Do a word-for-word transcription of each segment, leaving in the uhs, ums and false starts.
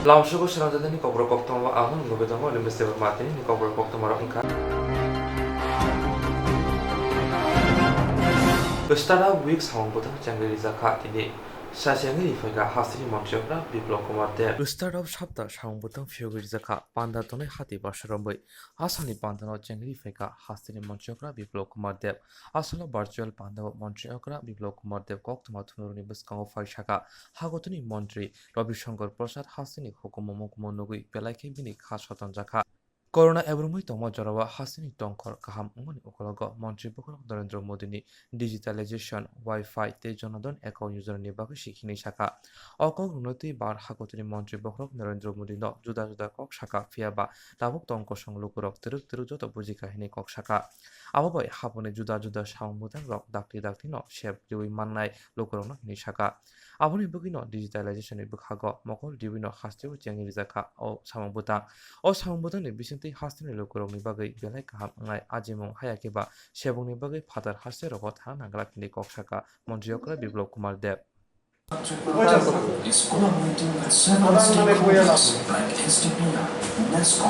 Lamsogo swnamjaknai kokborok koktwma ang nugwi tongo, Olimbis Debbarma tini ni kokborok koktwma rok wngkha. Startup Week samung bwtang chengwi rijak kha tini. Sa chengwi ri phaikha hasteni montri okra Biplab Kumar Deb. Startup Sapta samung bwtang phiyogwi rijak kha panda tongnai hati basa romwi. Asani pandano chengwi ri phaikha hasteni montri okra Biplab Kumar Deb. Asalo virtual pandao montri okra Biplab Kumar Deb koktwma thumnarokni bwskango phai sakha, hagotoni montri Ravi Shankar Prasad hasteni hukumu mukumu nugwi belai khe bini kha sotonjakha. Corona ebrumwi tongma jorao hasteni tongkhor kaham wngmani ukologo montri bokhorok Narendra Modini digitalization, Wi-Fi tei Jan Dhan account yojana ni bagwi si hwnwi sakha. O kok rwno twi bar hagotoni montri bokhorok Narendra Modino juda juda kok sakha, phiya ba tabuk tong kosong lukurok twrwk twrwk joto bujikha hwnwi kok sakha. Abo bai haboni juda juda samung bwtang rok dakti dakti no sep riwi mannai lukurokno hwnwi sakha. Aboni bagwino digitalization ni bwkhago mokol riwino hasteo chengwi rijak kha o samung bwtang. O samung bwtangni bisingtwi hasteni lukurokni bagwi belai kaham wngnai ajimung haya khe ba sebungni bagwi phatar haste rogo thana nangwrwk hwnwi kok sakha montri okra Biplab Kumar Deb. Is collaborating with several stakeholders like S D P I, UNESCO,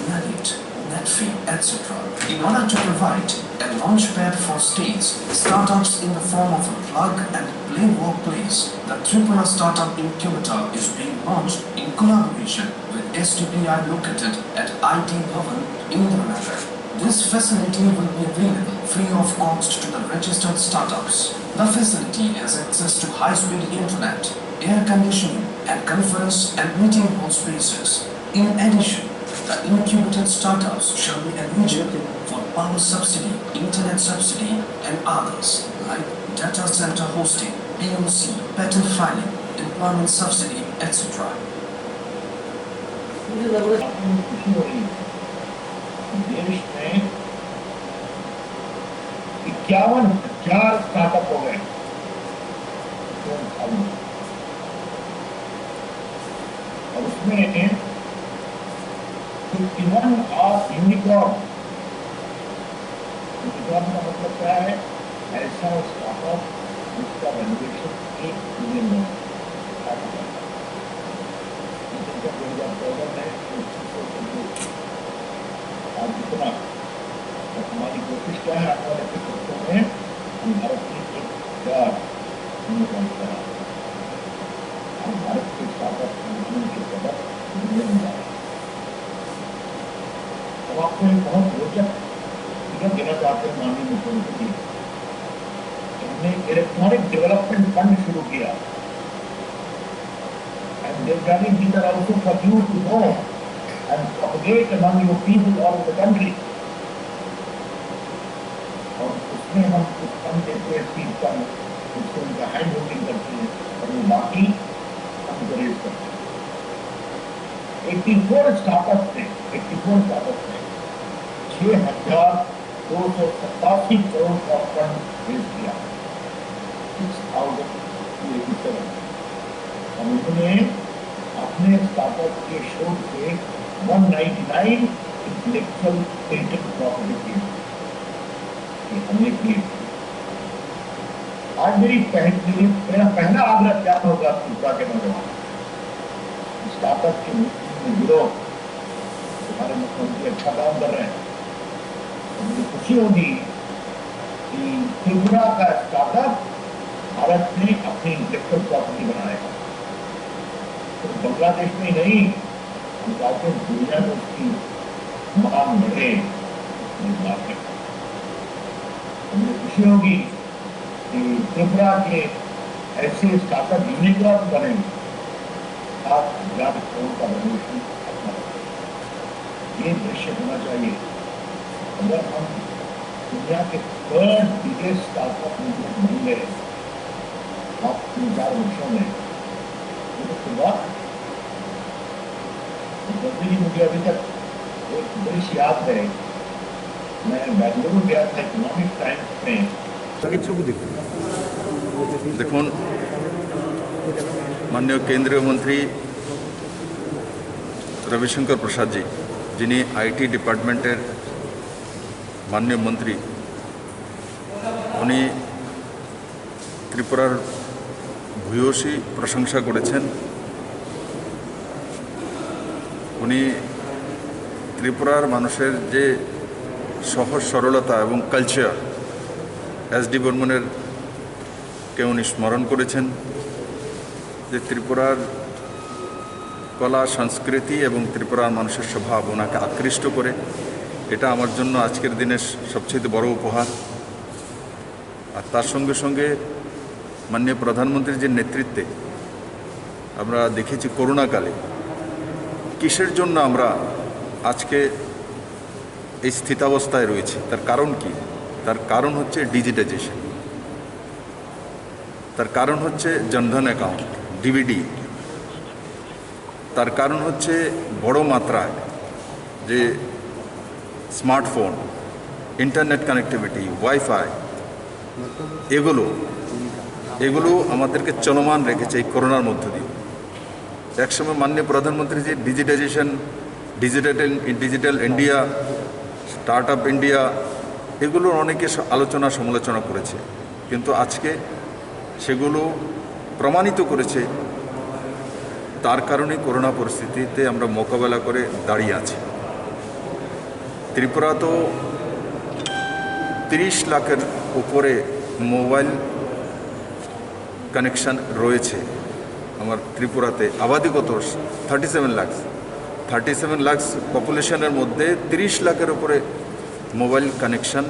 NEDIT, NEDFI, et cetera, in order to provide a launchpad for states, startups in the form of a plug and play workplace. The Tripura Startup Incubator is being launched in collaboration with S D P I located at I T Bhavan, Indiranagar. This facility will be available free of cost to the registered startups. The facility has access to high-speed internet, air conditioning, and conference and meeting hall spaces. In addition, the incubated startups shall be eligible for power subsidy, internet subsidy, and others like data center hosting, P O C, patent filing, employment subsidy, et cetera. देश में इक्यावन हजार स्टार्टअप हो गए। और उसमें fifty one are unicorn. Unicorn का मतलब क्या है? ऐसा स्टार्टअप जिसका वैल्यूएशन एक बिलियन डॉलर। जब दो हज़ार चौदह में, आज जितना, तो हमारी कोशिश क्या है, आने वाले कुछ वर्षों में हम भारत की एक हजार यूनिकॉर्न बना दें। हम भारत के स्टार्टअप कंपनी के प्रोडक्ट दुनिया में ला रहे हैं। अब आपको एक बहुत रोचक फिगर देना चाहते हैं माननीय मुख्यमंत्री जी। हमने इलेक्ट्रॉनिक डेवलपमेंट फंड शुरू किया। And they are telling, these are also for you to know and propagate among your people all over the country. और उसमें हम कुछ कम देते हैं, सीड फंड, उसको उनका हैंड होल्डिंग करते हैं और वो बाकी हम रेज करते हैं। एटी फ़ोर स्टार्टअप ने, एटी फ़ोर स्टार्टअप ने छह हज़ार दो सौ सत्तासी करोड़ का फंड रेज किया, six thousand two eighty seven. और उन्होंने अपने स्टार्टअप के शोध से one ninety nine intellectual patent property की, ये हमने क्रिएट की। आज मेरी पहली, मेरा पहला आग्रह क्या होगा त्रिपुरा के नौजवान, स्टार्टअप के मीटिंग में जुड़ो, तुम्हारे मुख्यमंत्री अच्छा काम कर रहे हैं। तो मुझे खुशी होगी कि त्रिपुरा का स्टार्टअप भारत में अपनी इंटेलेक्चुअल प्रॉपर्टी बनाएगा। तो बांग्लादेश में ही नहीं, हम चाहते हैं दुनिया में उसकी मांग बढ़े, अपनी मार्केट। तो मुझे खुशी होगी कि त्रिपुरा के ऐसे स्टार्टअप यूनिकॉर्न बने, सात हजार करोड़ का वैल्यूएशन अपना। ये दृश्य होना चाहिए। अगर हम दुनिया के थर्ड बिगेस्ट स्टार्टअप मूवमेंट बन गए, आप तीन चार वर्षों में, ये तो शुरुआत। जल्दी ही मुझे अभी तक एक दृश्य याद है, मैं बेंगलुरु गया था इकोनॉमिक टाइम्स में। দেখুন, মাননীয় কেন্দ্রীয় মন্ত্রী রবিশঙ্কর প্রসাদজি, যিনি আইটি ডিপার্টমেন্টের মাননীয় মন্ত্রী, উনি ত্রিপুরার ভূয়সী প্রশংসা করেছেন। উনি ত্রিপুরার মানুষের যে সহজ সরলতা এবং কালচার, এস ডি বর্মনের কে উনি স্মরণ করেছেন, যে ত্রিপুরার কলা সংস্কৃতি এবং ত্রিপুরার মানুষের স্বভাব ওনাকে আকৃষ্ট করে। এটা আমার জন্য আজকের দিনের সবচেয়ে বড় উপহার। আর তার সঙ্গে সঙ্গে মাননীয় প্রধানমন্ত্রীর যে নেতৃত্বে আমরা দেখেছি করোনাকালে কিসের জন্য আমরা আজকে এই স্থিতাবস্থায় রয়েছি, তার কারণ কি? তার কারণ হচ্ছে ডিজিটাইজেশন, তার কারণ হচ্ছে Jandhan account, D B D, তার কারণ হচ্ছে বড় মাত্রায় যে স্মার্টফোন, ইন্টারনেট কানেক্টিভিটি, ওয়াইফাই, এগুলো এগুলো আমাদেরকে চলমান রেখেছে এই করোনার মধ্য দিয়ে। একসময় মাননীয় প্রধানমন্ত্রী যে digitisation, digital, digital India, start up India, এগুলোর অনেকে স-, আলোচনা সমালোচনা করেছে, কিন্তু আজকে সেগুলো প্রমাণিত করেছে। তার কারণে করোনা পরিস্থিতিতে আমরা মোকাবেলা করে দাঁড়িয়ে আছি। ত্রিপুরা তো তিরিশ লাখের উপরে মোবাইল কানেকশন রয়েছে। আমার ত্রিপুরাতে আবাদি কত? Thirty seven lakhs. Thirty seven lakhs পপুলেশনের মধ্যে তিরিশ লাখের উপরে মোবাইল কানেকশন,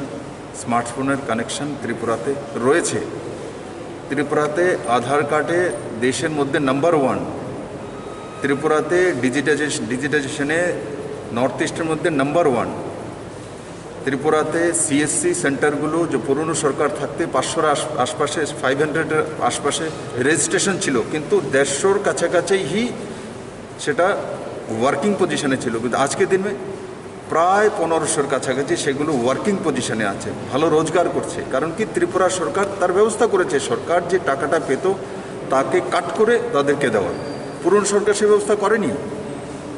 স্মার্টফোনের কানেকশন ত্রিপুরাতে রয়েছে। ত্রিপুরাতে আধার কার্ডে দেশের মধ্যে নাম্বার ওয়ান। ত্রিপুরাতে ডিজিটাইজেশন, ডিজিটাইজেশনে নর্থ ইস্টের মধ্যে নাম্বার ওয়ান। ত্রিপুরাতে সিএসসি সেন্টারগুলো যে পুরনো সরকার থাকতে পাঁচশোর আশ-, আশপাশে, ফাইভ হান্ড্রেডের আশপাশে রেজিস্ট্রেশন ছিল, কিন্তু দেড়শোর কাছাকাছিই সেটা ওয়ার্কিং পজিশনে ছিল, কিন্তু আজকের দিনে প্রায় পনেরোশোর কাছাকাছি সেগুলো ওয়ার্কিং পজিশনে আছে, ভালো রোজগার করছে। কারণ কি? ত্রিপুরা সরকার তার ব্যবস্থা করেছে। সরকার যে টাকাটা পেত, তাকে কাট করে তাদেরকে দেওয়া। পুরনো সরকার সে ব্যবস্থা করেনি।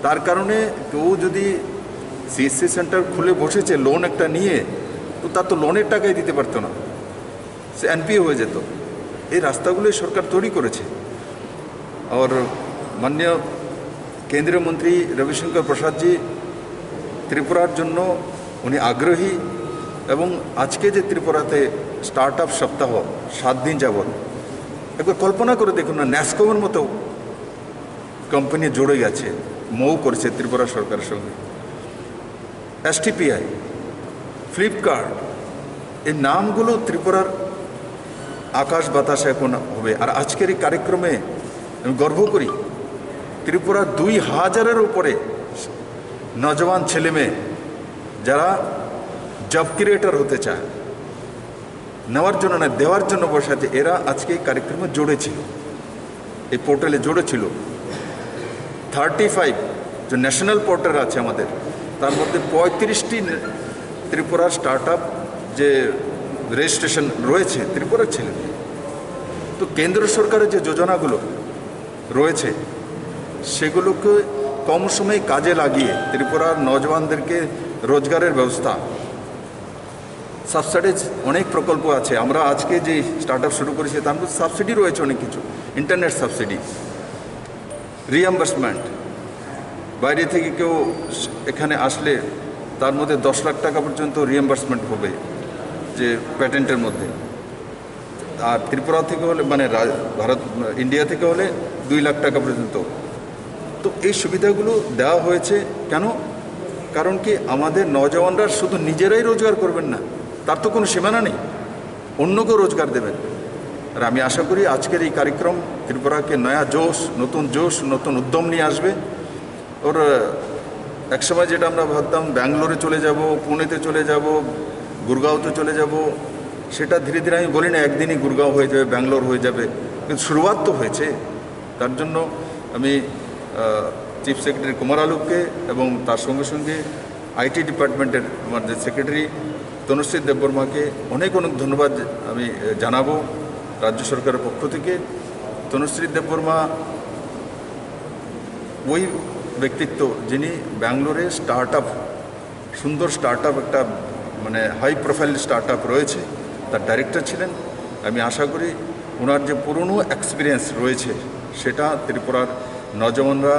তার কারণে কেউ যদি সিএসসি সেন্টার খুলে বসেছে লোন একটা নিয়ে, তো তার তো লোনের টাকাই দিতে পারতো না, সে এনপিএ হয়ে যেত। এই রাস্তাগুলোই সরকার তৈরি করেছে। আর মাননীয় কেন্দ্রীয় মন্ত্রী রবিশঙ্কর প্রসাদজি ত্রিপুরার জন্য উনি আগ্রহী, এবং আজকে যে ত্রিপুরাতে স্টার্ট আপ সপ্তাহ সাত দিন যাবত, একবার কল্পনা করে দেখুন না, ন্যাসকমের মতো কোম্পানি জুড়ে গেছে, মৌ করেছে ত্রিপুরা সরকারের সঙ্গে। এসটিপিআই, ফ্লিপকার্ট, এই নামগুলো ত্রিপুরার আকাশ বাতাস এখন হবে। আর আজকের এই কার্যক্রমে আমি গর্ব করি, ত্রিপুরার দুই হাজারের উপরে নজওয়ান ছেলেমেয়ে যারা জব ক্রিয়েটর হতে চায়, নেওয়ার জন্য না, দেওয়ার জন্য বসে আছে, এরা আজকে এই কার্যক্রমে জুড়েছিল, এই পোর্টালে জুড়েছিল। থার্টি ফাইভ যে ন্যাশনাল পোর্টাল আছে আমাদের, তার মধ্যে পঁয়ত্রিশটি নে-, ত্রিপুরার স্টার্ট আপ যে রেজিস্ট্রেশন রয়েছে ত্রিপুরার ছেলে। তো কেন্দ্র সরকারের যে যোজনাগুলো রয়েছে, সেগুলোকে কম সময়ে কাজে লাগিয়ে ত্রিপুরার নজওয়ানদেরকে রোজগারের ব্যবস্থা, সাবসিডিজ অনেক প্রকল্প আছে। আমরা আজকে যে স্টার্ট আপ শুরু করেছি, তার মধ্যে সাবসিডি রয়েছে অনেক কিছু, ইন্টারনেট সাবসিডি, রিএম্বার্সমেন্ট। বাইরে থেকে কেউ এখানে আসলে তার মধ্যে দশ লাখ টাকা পর্যন্ত রিএম্বার্সমেন্ট হবে যে প্যাটেন্টের মধ্যে। আর ত্রিপুরা থেকে হলে, মানে, রা-, ভারত, ইন্ডিয়া থেকে হলে দুই লাখ টাকা পর্যন্ত। তো এই সুবিধাগুলো দেওয়া হয়েছে কেন? কারণ কি, আমাদের নওজওয়ানরা শুধু নিজেরাই রোজগার করবেন না, তার তো কোনো সীমানা নেই, অন্যকেও রোজগার দেবেন। আর আমি আশা করি আজকের এই কার্যক্রম ত্রিপুরাকে নয়া জোশ, নতুন জোশ, নতুন উদ্যম নিয়ে আসবে। ওর, আহ, একসময় যেটা আমরা ভাবতাম ব্যাঙ্গালোরে চলে যাব, পুনেতে চলে যাব, গুরগাঁওতে চলে যাব, সেটা ধীরে ধীরে, আমি বলি না একদিনই গুরগাঁও হয়ে যাবে, ব্যাঙ্গালোর হয়ে যাবে, কিন্তু শুরুয়াত তো হয়েছে। তার জন্য আমি, আহ, চিফ সেক্রেটারি কুমার আলোককে এবং তার সঙ্গে সঙ্গে আইটি ডিপার্টমেন্টের আমার যে সেক্রেটারি তনুশ্রী দেববর্মাকে অনেক অনেক ধন্যবাদ আমি, আহ, জানাবো রাজ্য সরকারের পক্ষ থেকে। তনুশ্রী দেববর্মা ওই ব্যক্তিত্ব, যিনি ব্যাঙ্গালোরে স্টার্ট আপ, সুন্দর স্টার্ট আপ, একটা, মানে, হাই প্রোফাইল স্টার্ট আপ রয়েছে, তার ডাইরেক্টর ছিলেন। আমি আশা করি ওনার যে পুরনো এক্সপিরিয়েন্স রয়েছে, সেটা ত্রিপুরার নজওয়ানরা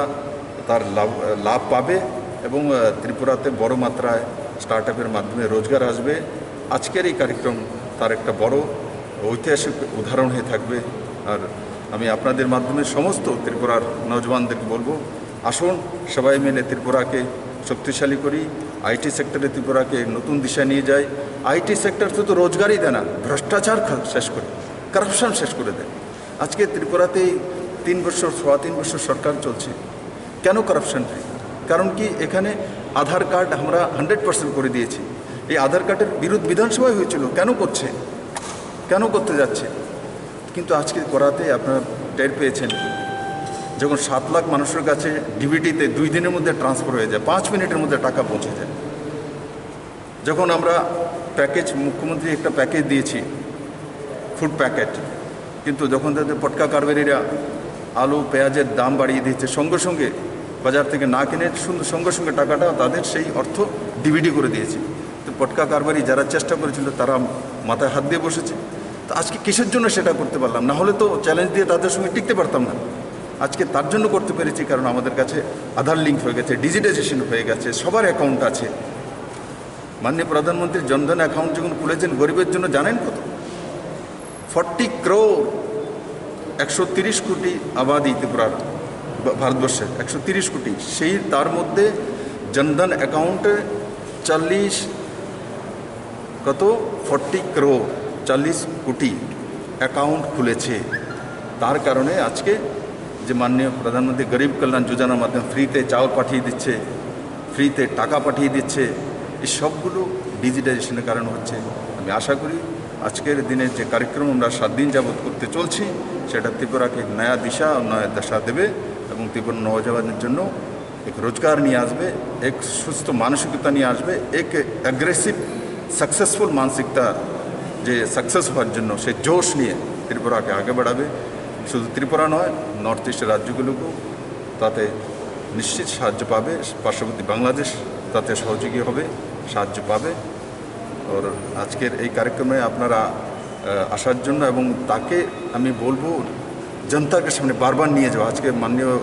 তার লাভ লাভ পাবে এবং আহ, ত্রিপুরাতে বড় মাত্রায় স্টার্ট আপের মাধ্যমে রোজগার আসবে। আজকের এই কার্যক্রম তার একটা বড় ঐতিহাসিক উদাহরণ হয়ে থাকবে। আর আমি আপনাদের মাধ্যমে সমস্ত ত্রিপুরার নওজওয়ানদেরকে বলবো, আসুন সবাই মিলে ত্রিপুরাকে শক্তিশালী করি, আইটি সেক্টরে ত্রিপুরাকে নতুন দিশা নিয়ে যাই। আইটি সেক্টর শুধু রোজগারই দেয় না, ভ্রষ্টাচার খা- শেষ করে, করাপশন শেষ করে দেয়। আজকে ত্রিপুরাতে এই তিন বছর, সোয়া তিন বছর সরকার চলছে, কেন করাপশন ফ্রি? কারণ কি, এখানে আধার কার্ড আমরা হান্ড্রেড পার্সেন্ট করে দিয়েছি। এই আধার কার্ডের বিরোধ বিধানসভায় হয়েছিল, কেন করছে, কেন করতে যাচ্ছে? কিন্তু আজকে করাতে আপনারা টের পেয়েছেন, যখন সাত লাখ মানুষের কাছে ডিবিটিতে দুই দিনের মধ্যে ট্রান্সফার হয়ে যায়, পাঁচ মিনিটের মধ্যে টাকা পৌঁছে যায়। যখন আমরা প্যাকেজ, মুখ্যমন্ত্রী একটা প্যাকেজ দিয়েছি, ফুড প্যাকেট, কিন্তু যখন তাদের পটকা কারবারিরা আলু পেঁয়াজের দাম বাড়িয়ে দিচ্ছে, সঙ্গে সঙ্গে বাজার থেকে না কিনে শুধু সঙ্গে সঙ্গে টাকাটা তাদের সেই অর্থ ডিবিটি করে দিয়েছে। তো পটকা কারবারি যারা চেষ্টা করেছিল, তারা মাথায় হাত দিয়ে বসেছে। তো আজকে কিসের জন্য সেটা করতে পারলাম? না হলে তো চ্যালেঞ্জ দিয়ে তাদের সঙ্গে টিকতে পারতাম না। আজকে তার জন্য করতে পেরেছি, কারণ আমাদের কাছে আধার লিংক হয়ে গেছে, ডিজিটাইজেশন হয়ে গেছে, সবার অ্যাকাউন্ট আছে। মাননীয় প্রধানমন্ত্রী জনধন অ্যাকাউন্ট যখন খুলেছেন, গরিবের জন্য জানেন কত? ফর্টি ক্রোর, একশো তিরিশ কোটি আবাদি ত্রিপুরার, ভা- ভারতবর্ষের একশো তিরিশ কোটি। সেই তার মধ্যে জনধন অ্যাকাউন্টে চল্লিশ, কত? ফর্টি ক্রোর, চল্লিশ কোটি অ্যাকাউন্ট খুলেছে। তার কারণে আজকে যে মাননীয় প্রধানমন্ত্রী গরিব কল্যাণ যোজনার মাধ্যমে ফ্রিতে চাউল পাঠিয়ে দিচ্ছে, ফ্রিতে টাকা পাঠিয়ে দিচ্ছে, এই সবগুলো ডিজিটাইজেশনের কারণে হচ্ছে। আমি আশা করি আজকের দিনে যে কার্যক্রম আমরা সাত দিন যাবত করতে চলছি, সেটা ত্রিপুরাকে এক নয়া দিশা ও নয়া দশা দেবে এবং ত্রিপুরা নওজওয়ানদের জন্য এক রোজগার নিয়ে আসবে, এক সুস্থ মানসিকতা নিয়ে আসবে, এক অ্যাগ্রেসিভ সাকসেসফুল মানসিকতা, যে সাকসেস হওয়ার জন্য সে জোশ নিয়ে ত্রিপুরাকে আগে বাড়াবে। শুধু ত্রিপুরা নয়, নর্থ ইস্টের রাজ্যগুলোকেও তাতে নিশ্চিত সাহায্য পাবে। পার্শ্ববর্তী বাংলাদেশ তাতে সহযোগী হবে, সাহায্য পাবে। ওর আজকের এই কার্যক্রমে আপনারা আহ, আসার জন্য, এবং তাকে আমি বলবো জনতাকে সামনে বারবার নিয়ে যাওয়া। আজকে মাননীয় আহ,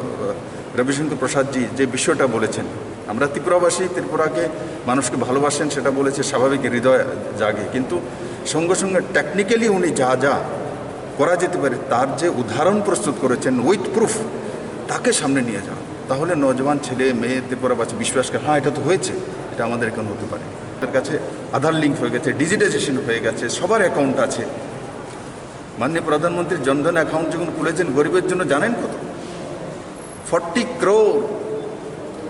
রবিশঙ্কর প্রসাদজি যে বিষয়টা বলেছেন, আমরা ত্রিপুরাবাসী, ত্রিপুরাকে মানুষকে ভালোবাসেন, সেটা বলেছে, স্বাভাবিক হৃদয় জাগে, কিন্তু সঙ্গে সঙ্গে টেকনিক্যালি উনি যা যা করা যেতে পারে, তার যে উদাহরণ প্রস্তুত করেছেন উইথ প্রুফ, তাকে সামনে নিয়ে যাওয়া। তাহলে নওজওয়ান ছেলে মেয়ে ত্রিপুরাবাসী বিশ্বাস করে, হ্যাঁ, এটা তো হয়েছে, এটা আমাদের এখানে হতে পারে। তার কাছে আধার লিংক হয়ে গেছে, ডিজিটাইজেশন হয়ে গেছে, সবার অ্যাকাউন্ট আছে। মাননীয় প্রধানমন্ত্রী জনধন অ্যাকাউন্ট যখন খুলেছেন, গরিবের জন্য জানেন কত? ফর্টি ক্রোর,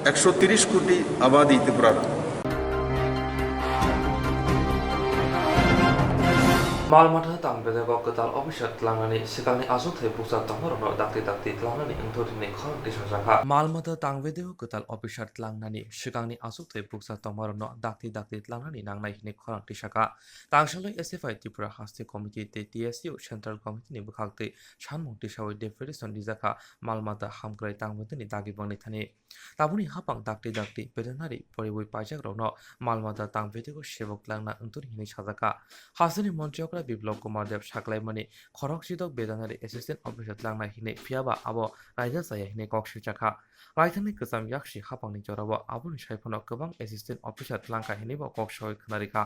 একশো তিরিশ কোটি আবাদি ত্রিপুরার। Malmata tang bedego kwtal officer tlangnani swkangni achukthai bukcha tongmarokno dakti dakti tlangnani wngthor hwnwi khorang tisajak kha. Malmata tang bedego kwtal officer tlangnani swkangni achukthai bukcha tongmarokno dakti dakti tlangnani nangnai hwnwi khorang tisakha. Tangsalwi S F I Tripura Haste Committee tei T S U Central Committee ni bwkhak twi sanmung tisawi deputation rijak kha Malmata hamkrai tang bedegoni dagi bangni thani. Tabukni haphang dakti dakti veterinary poriwi paijakrokno Malmata tang bedego sebok tlangna wngtoni hwnwi sajak kha. Hasteni montri okra Biplab Kumar Deb saklaimani khorok chidok veterinary assistant officer tlangnai hwnwi, phiyaba abo raida chaya hwnwi kok swijak kha. Raithani kwcham yaksi haphangni jorao aboni saiphano kwbang assistant officer tlangkha hwnwibo kok sawi khwnarikha.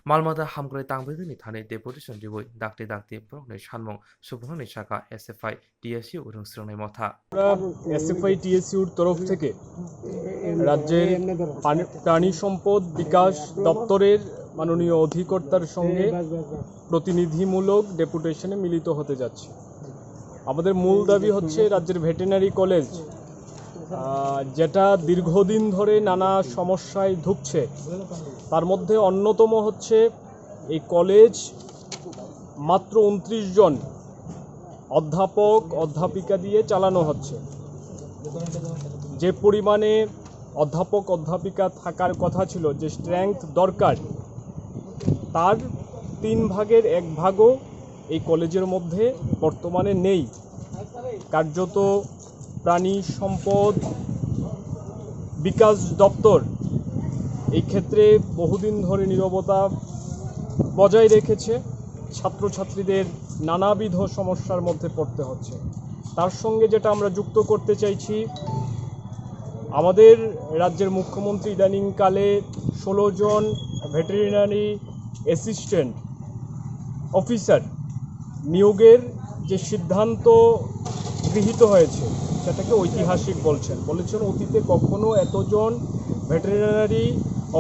Malmata hamkrai tang bedegoni thani deputation riwi dakti dakti borokni sanmung subrungnani sakha S F I T S U rwng swrwngnai motha. আমরা এসএফআই টিএসইউর তরফ থেকে রাজ্যের পানি- প্রাণী সম্পদ বিকাশ দপ্তরের মাননীয় অধিকর্তার সঙ্গে প্রতিনিধিমূলক ডেপুটেশনে মিলিত হতে যাচ্ছি। আমাদের মূল দাবি হচ্ছে রাজ্যের ভেটেরিনারি কলেজ, আহ, যেটা দীর্ঘদিন ধরে নানা সমস্যায় ভুগছে, তার মধ্যে অন্যতম হচ্ছে এই কলেজ মাত্র ঊনত্রিশ জন অধ্যাপক অধ্যাপিকা দিয়ে চালানো হচ্ছে। যে পরিমাণে অধ্যাপক অধ্যাপিকা থাকার কথা ছিল, যে স্ট্রেংথ দরকার, তার তিন ভাগের এক ভাগও এই কলেজের মধ্যে বর্তমানে নেই। কার্যত প্রাণী সম্পদ বিকাশ দপ্তর এই ক্ষেত্রে বহুদিন ধরে নীরবতা বজায় রেখেছে। ছাত্রছাত্রীদের নানাবিধ সমস্যার মধ্যে পড়তে হচ্ছে। তার সঙ্গে যেটা আমরা যুক্ত করতে চাইছি, আমাদের রাজ্যের মুখ্যমন্ত্রী ইদানিংকালে ষোলো জন ভেটেরিনারি অ্যাসিস্ট্যান্ট অফিসার নিয়োগের যে সিদ্ধান্ত গৃহীত হয়েছে, সেটাকে ঐতিহাসিক বলছেন। বলেছেন, অতীতে কখনো এতজন ভেটেরিনারি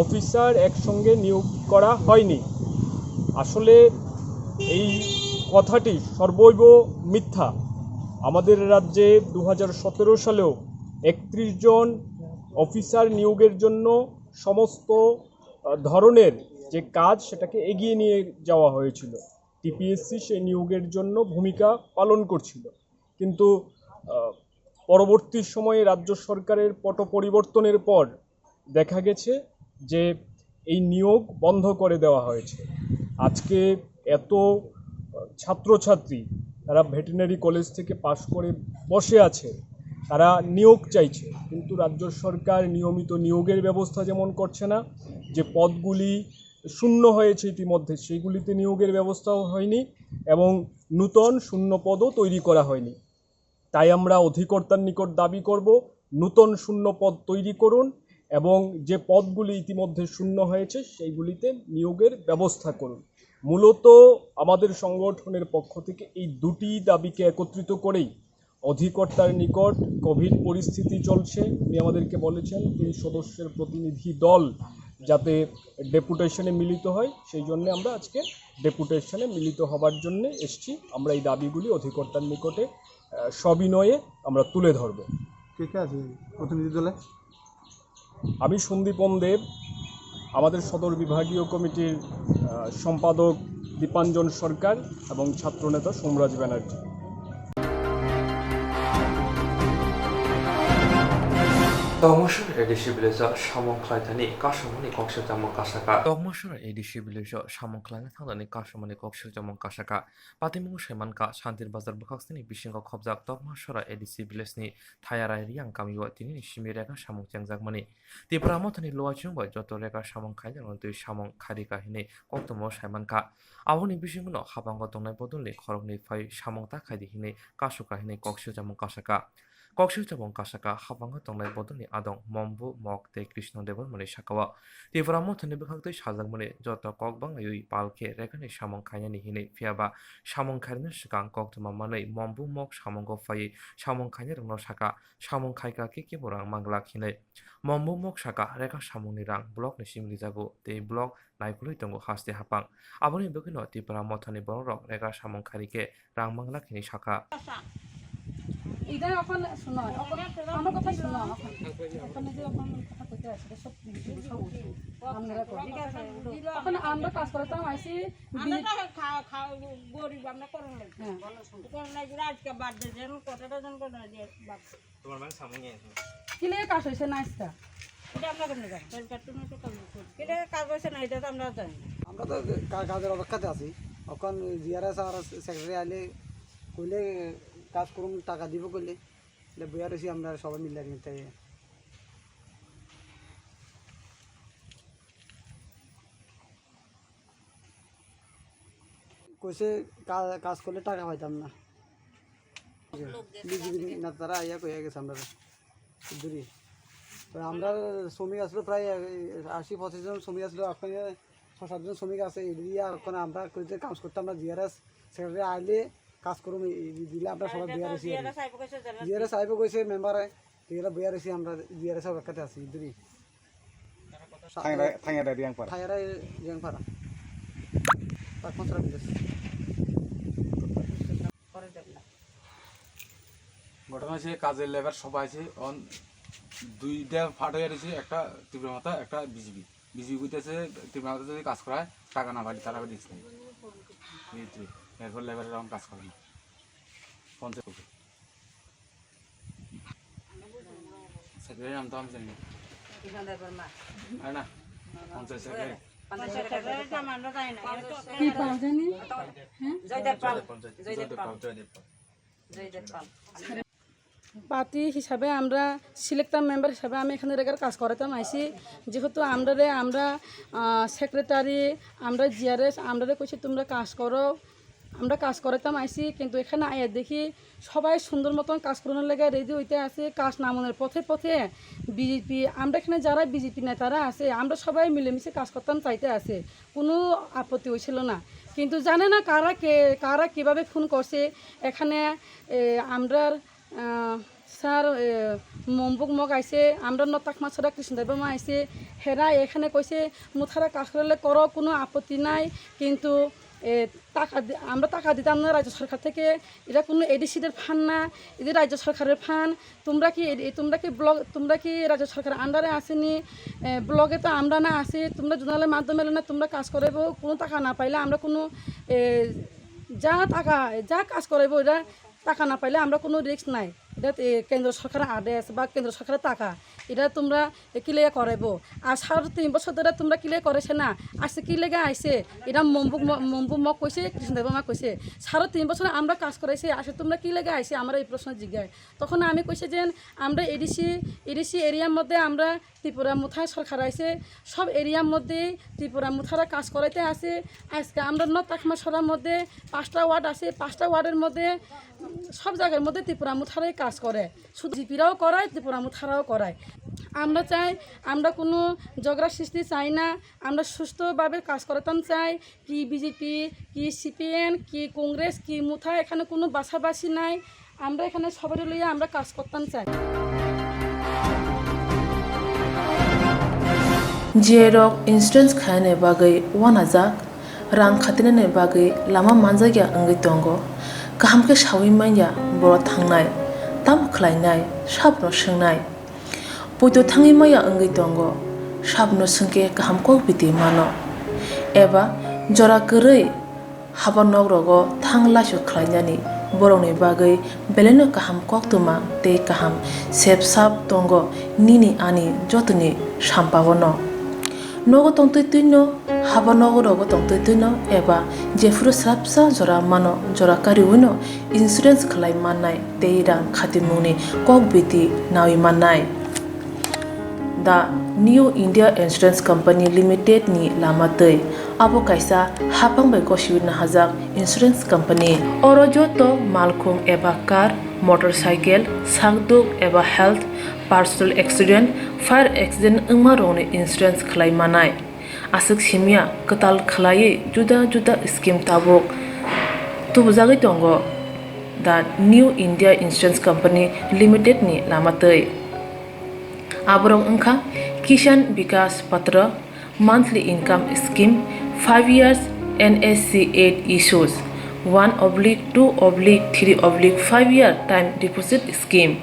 অফিসার একসঙ্গে নিয়োগ করা হয়নি। আসলে এই কথাটি সর্বৈব মিথ্যা। আমাদের রাজ্যে দু হাজার সতেরো সালেও একত্রিশ জন অফিসার নিয়োগের জন্য সমস্ত, আহ, ধরনের যে কাজ, সেটাকে এগিয়ে নিয়ে যাওয়া হয়েছিল। টিপিএসসি সেই নিয়োগের জন্য ভূমিকা পালন করছিল, কিন্তু, আহ, পরবর্তী সময়ে রাজ্য সরকারের পট পরিবর্তনের পর দেখা গেছে যে এই নিয়োগ বন্ধ করে দেওয়া হয়েছে। আজকে এত, আহ, ছাত্রছাত্রী, তারা ভেটেরিনারি কলেজ থেকে পাশ করে বসে আছে, তারা নিয়োগ চাইছে, কিন্তু রাজ্য সরকার নিয়মিত নিয়োগের ব্যবস্থা যেমন করছে না, যে পদগুলি শূন্য হয়েছে ইতিমধ্যে, সেইগুলিতে নিয়োগের ব্যবস্থাও হয়নি এবং নূতন শূন্য পদও তৈরি করা হয়নি। তাই আমরা অধিকর্তার নিকট দাবি করব, নূতন শূন্য পদ তৈরি করুন এবং যে পদগুলি ইতিমধ্যে শূন্য হয়েছে, সেইগুলিতে নিয়োগের ব্যবস্থা করুন। মূলত আমাদের সংগঠনের পক্ষ থেকে এই দুটি দাবিকে একত্রিত করেই অধিকর্তার নিকট কোভিড পরিস্থিতি চলছে, উনি আমাদেরকে বলেছেন তিন সদস্যের প্রতিনিধি দল যাতে ডেপুটেশনে মিলিত হয়, সেই জন্য আমরা আজকে ডেপুটেশনে মিলিত হবার জন্য এসছি। আমরা এই দাবিগুলি অধিকর্তার নিকটে, আহ, সবিনয়ে আমরা তুলে ধরব। কে কে আছে প্রতিনিধি দলে? আমি সন্দীপন দেব, আমাদের সদর বিভাগীয় কমিটির, আহ, সম্পাদক দীপাঞ্জন সরকার এবং ছাত্রনেতা সোমরাজ Banerjee. Tongmosor A D C village o samung khlaithani kasumani kok sirjamung kasaka. Tongmosor A D C village o samung khlaina thangthani kasumani kok sirjamung kasaka. Patimung saimankha Santir Bazar bwkhaksani bisingo khobjak Tokmasora A D C village ni Thayarai Riang kamio tinini simi rega samung chengjakmani. Tipra Mothani luachung bai joto rega samung khainai rokno twi samung khairika hinwi koktwmao saimankha. Aboni bisingono habango tongnai bodolni khoroknwi phai samung ta khaidi hinwi kasukha hinwi kok sirjamung kasaka. Kok sirjamung kasaka habango tongnai bodolni adong Mombu Mok tei Krishno Debbarmani sakao. Tipra Mothani bwkhaktwi sajakmani joto kok bangaiwi pal khe regani samung khainani hinwi, phiyaba samung khairina swkang koktwma manwi Mombu Mok samungo phaiwi samung khainairokno saka, samung khaika khe kebo rang manglak hinwi. Mombu Mok saka, rega samungni rang blockni simi rijago tei block naikolwi tongo haste haphang. Aboni bagwino Tipra Mothani bororok rega samung khairikhe rang manglak hinwi sakha. এটা এখন শুনো, এখন আমার কথা শুনো, এখন, এখন এই যে এখন কথা কইতে আছে, এটা সব জিনিস সব উঠবে। আপনারা করুন। ঠিক আছে, এখন আমরা কাজ করতাম আইছি, আমরা তো খা-, খা-, গরিব, আমরা করুন লাগবে। হ্যাঁ। করুন লাগবে, আজকে বাদ দে, যেন কথাটা যেন করে না, যে বাদ দে। তোমার মানে সামনে নিয়ে আসো। কিলে কাজ হইছে না আজকে? এটা আমরা কেমনে জানি? তাহলে তার জন্য তো কাজ হইছে। কিলে কাজ হইছে না, এটা তো আমরা জানি না। আমরা তো কা-, কাজের অপেক্ষাতে আছি। এখন জিআরএস আর সেক্রেটারি আইলে কইলে কাজ করুন, টাকা দিব কইলে। এটা বইয়া রয়েছি আমরা সবাই মিলে আর কি, তাই। কইছে কা-, কাজ করলে টাকা পাইতাম না। বিজিবি নেতারা আইয়া কইয়া গেছে আমরা দূরে। তো আমরা শ্রমিক আসলো প্রায় আশি পঁচাশি জন শ্রমিক আসলো, এখন ছ সাত জন শ্রমিক আছে, এগুলি আর এখন আমরা কইতে কাজ করতাম না। জিআরএস সেক্রেটারি আইলে কাজ করুম, এই, এই দিলে আমরা সবাই বিয়ার আছি আর কি। জিআরএস আইব কইছে মেম্বারে, তো এরা বিয়ার আছি আমরা, জিআরএস অপেক্ষাতে আছি, দূরে। থাইরা-, থাইরা রিয়াংপাড়া। থাইরা রিয়াংপাড়া। তার পঞ্চাশ বিদেশ। ঘটনা হচ্ছে কাজের লেবার সবাই আছে, অন দুইটা ফাট হয়ে রয়েছে, একটা তীব্র মাথা, একটা বিজিবি। বিজিবি কইতেছে তীব্র মাথা যদি কাজ করায়, টাকা না পাইলে তারা দিস নাই। এই তো, এরপর লেবার এখন কাজ করে না। পঞ্চায়েত সেক্রেটারি নাম তো আমি জানি না। কৃষ্ণ দেববর্মা। আরে না, পঞ্চায়েত সেক্রেটারি। পঞ্চায়েত সেক্রেটারি। কি পাওয়া যায়নি? হ্যাঁ? জয়দেব পাল। জয়দেব পাল, জয়দেব পাল। জয়দেব পাল। পার্টি হিসাবে আমরা সিলেক্টর মেম্বার হিসাবে আমি এখানে রেগার কাজ করাতাম আইছি। যেহেতু আমরারে, আমরা, আহ, সেক্রেটারি, আমরা জিআরএস, আমরারে কইছে তোমরা কাজ করো, আমরা কাজ করাইতাম আইছি, কিন্তু এখানে আয়া দেখি সবাই সুন্দর মতন কাজ করানোর লেগে রেডি হইতে আছে। কাজ নামানোর পথে পথে বিজেপি, আমরা এখানে যারা বিজেপি নেতারা আছে, আমরা সবাই মিলেমিশে কাজ করতাম চাইতে আছে, কোনো আপত্তি হয়েছিল না। কিন্তু জানে না কারা কে, কারা কিভাবে ফোন করছে। এখানে এ, আমরার আহ, স্যার, এ, মম্বুক মগ আইছে, আমরা ন তাকমা ছাড়া কৃষ্ণ দেব মা আইছে, হেরা এখানে কইছে মুথারা কাজ করলে করো, কোনো আপত্তি নাই। কিন্তু এ, টাকা দি- আমরা টাকা দিতাম না রাজ্য সরকার থেকে। এটা কোনো এডিসিদের ফান্ড না, এটা রাজ্য সরকারের ফান্ড। তোমরা কি এ- তোমরা কি ব্লক, তোমরা কি রাজ্য সরকার আন্ডারে আসেনি? এ, ব্লকে তো আমরা না আসি, তোমরা জোনালের মাধ্যমে এলে না তোমরা কাজ করাইবো। কোনো টাকা না পাইলে আমরা কোনো এ, যা টাকা, যা কাজ করাইবো, এটা টাকা না পাইলে আমরা কোনো রিস্ক নাই। এটা এ, কেন্দ্র সরকারের আদেশ বা কেন্দ্র সরকারের টাকা, এটা তোমরা ক্লিয়ার করাইবো। আর সাড়ে তিন বছর ধরে তোমরা ক্লিয়ার করেছে না, আসছে কি লেগে আইছে? এটা মম্বু ম- মম্বু মগ কইছে, কৃষ্ণ দেব মা কইছে, সাড়ে তিন বছর আমরা কাজ করাইছি, আসে তোমরা কি লেগে আইছে? আমরা এই প্রশ্ন জিজ্ঞাসা। তখন আমি কইছি যে আমরা এডিসি, এডিসি এরিয়ার মধ্যে আমরা ত্রিপুরা মুথা সরকার আইছে, সব এরিয়ার মধ্যে ত্রিপুরা মুথারা কাজ করাইতে আছে। আজকে আমরা নর্থ তাকমা সরার মধ্যে পাঁচটা ওয়ার্ড আছে, পাঁচটা ওয়ার্ডের মধ্যে, উম, সব জায়গার মধ্যে ত্রিপুরা মুথারাই কাজ করে, শুধু জিপিরাও করায়, ত্রিপুরা মুথারাও করায়। আমরা চাই, আমরা কোনো ঝগড়া সৃষ্টি চাই না, আমরা সুস্থভাবে কাজ করাতাম চাই। কি বিজেপি, কি সিপিএম, কি কংগ্রেস, কি মুথা, এখানে কোনো বাছাবাছি নাই। আমরা এখানে সবাই লইয়া আমরা কাজ করতাম চাই। Jerok insurance khainani bagwi uanajak, rang khatinani bagwi lama manjakya wngwi tongo. Kaham khe saui manya boro thangnai, tamo khlainai, sabno swngnai. Poito thangwi maya wngwi tongo, sabno swngkhe kaham kok biti mano. Eba jora kwrwi haba nokrogo thang laisu khlainani borokni bagwi belaino kaham koktwma tei kaham sep sap tongo nini ani jotoni sampaono. Nogo tongtwi twino, haba nogo rogo tongtwi twino eba jephuru swrapsa jora mano, jora kariwino insurance khlai mannai tei rang khatimungni kok biti naui mannai. The New India Insurance Company Limited ni lama twi. Abo kaisa haphang bai gosiwi nahajak insurance company. Oro joto malkhung eba car, motorcycle, sakduk eba health, personal accident, fire accident wngma rokni insurance khlai manai. Aswk simya kwtal khlaiwi juda juda scheme tabuk tubujagwi tongo the New India Insurance Company Limited ni lama twi. Aborok wngkha Kisan Vikas Patra, monthly income scheme, five years N S C eight issues, one oblique two oblique three oblique five year time deposit scheme.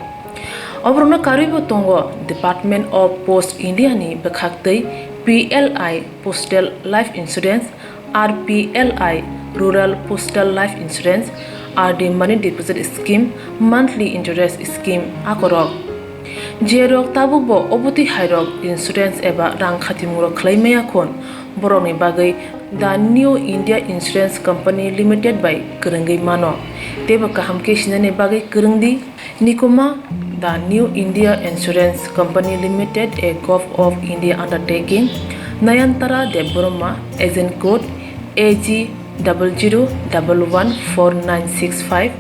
Oborokno karwibo tongo Department of Post India ni bwkhaktwi P L I Postal Life Insurance, R P L I Rural Postal Life Insurance, R D Money Deposit Scheme, Monthly Interest Scheme akorok. Jerok tabukbo obotwi hairok insurance eba rang khatimungrok khlai maya khun, borokni bagwi The New India Insurance Company Limited bai kwrwngwi mano. Teibo kaham khe sinani bagwi kwrwng di. Nikuma, The New India Insurance Company Limited, a Govt of India undertaking, Nayantara Debbarma, agent code A G double zero double one four nine six five,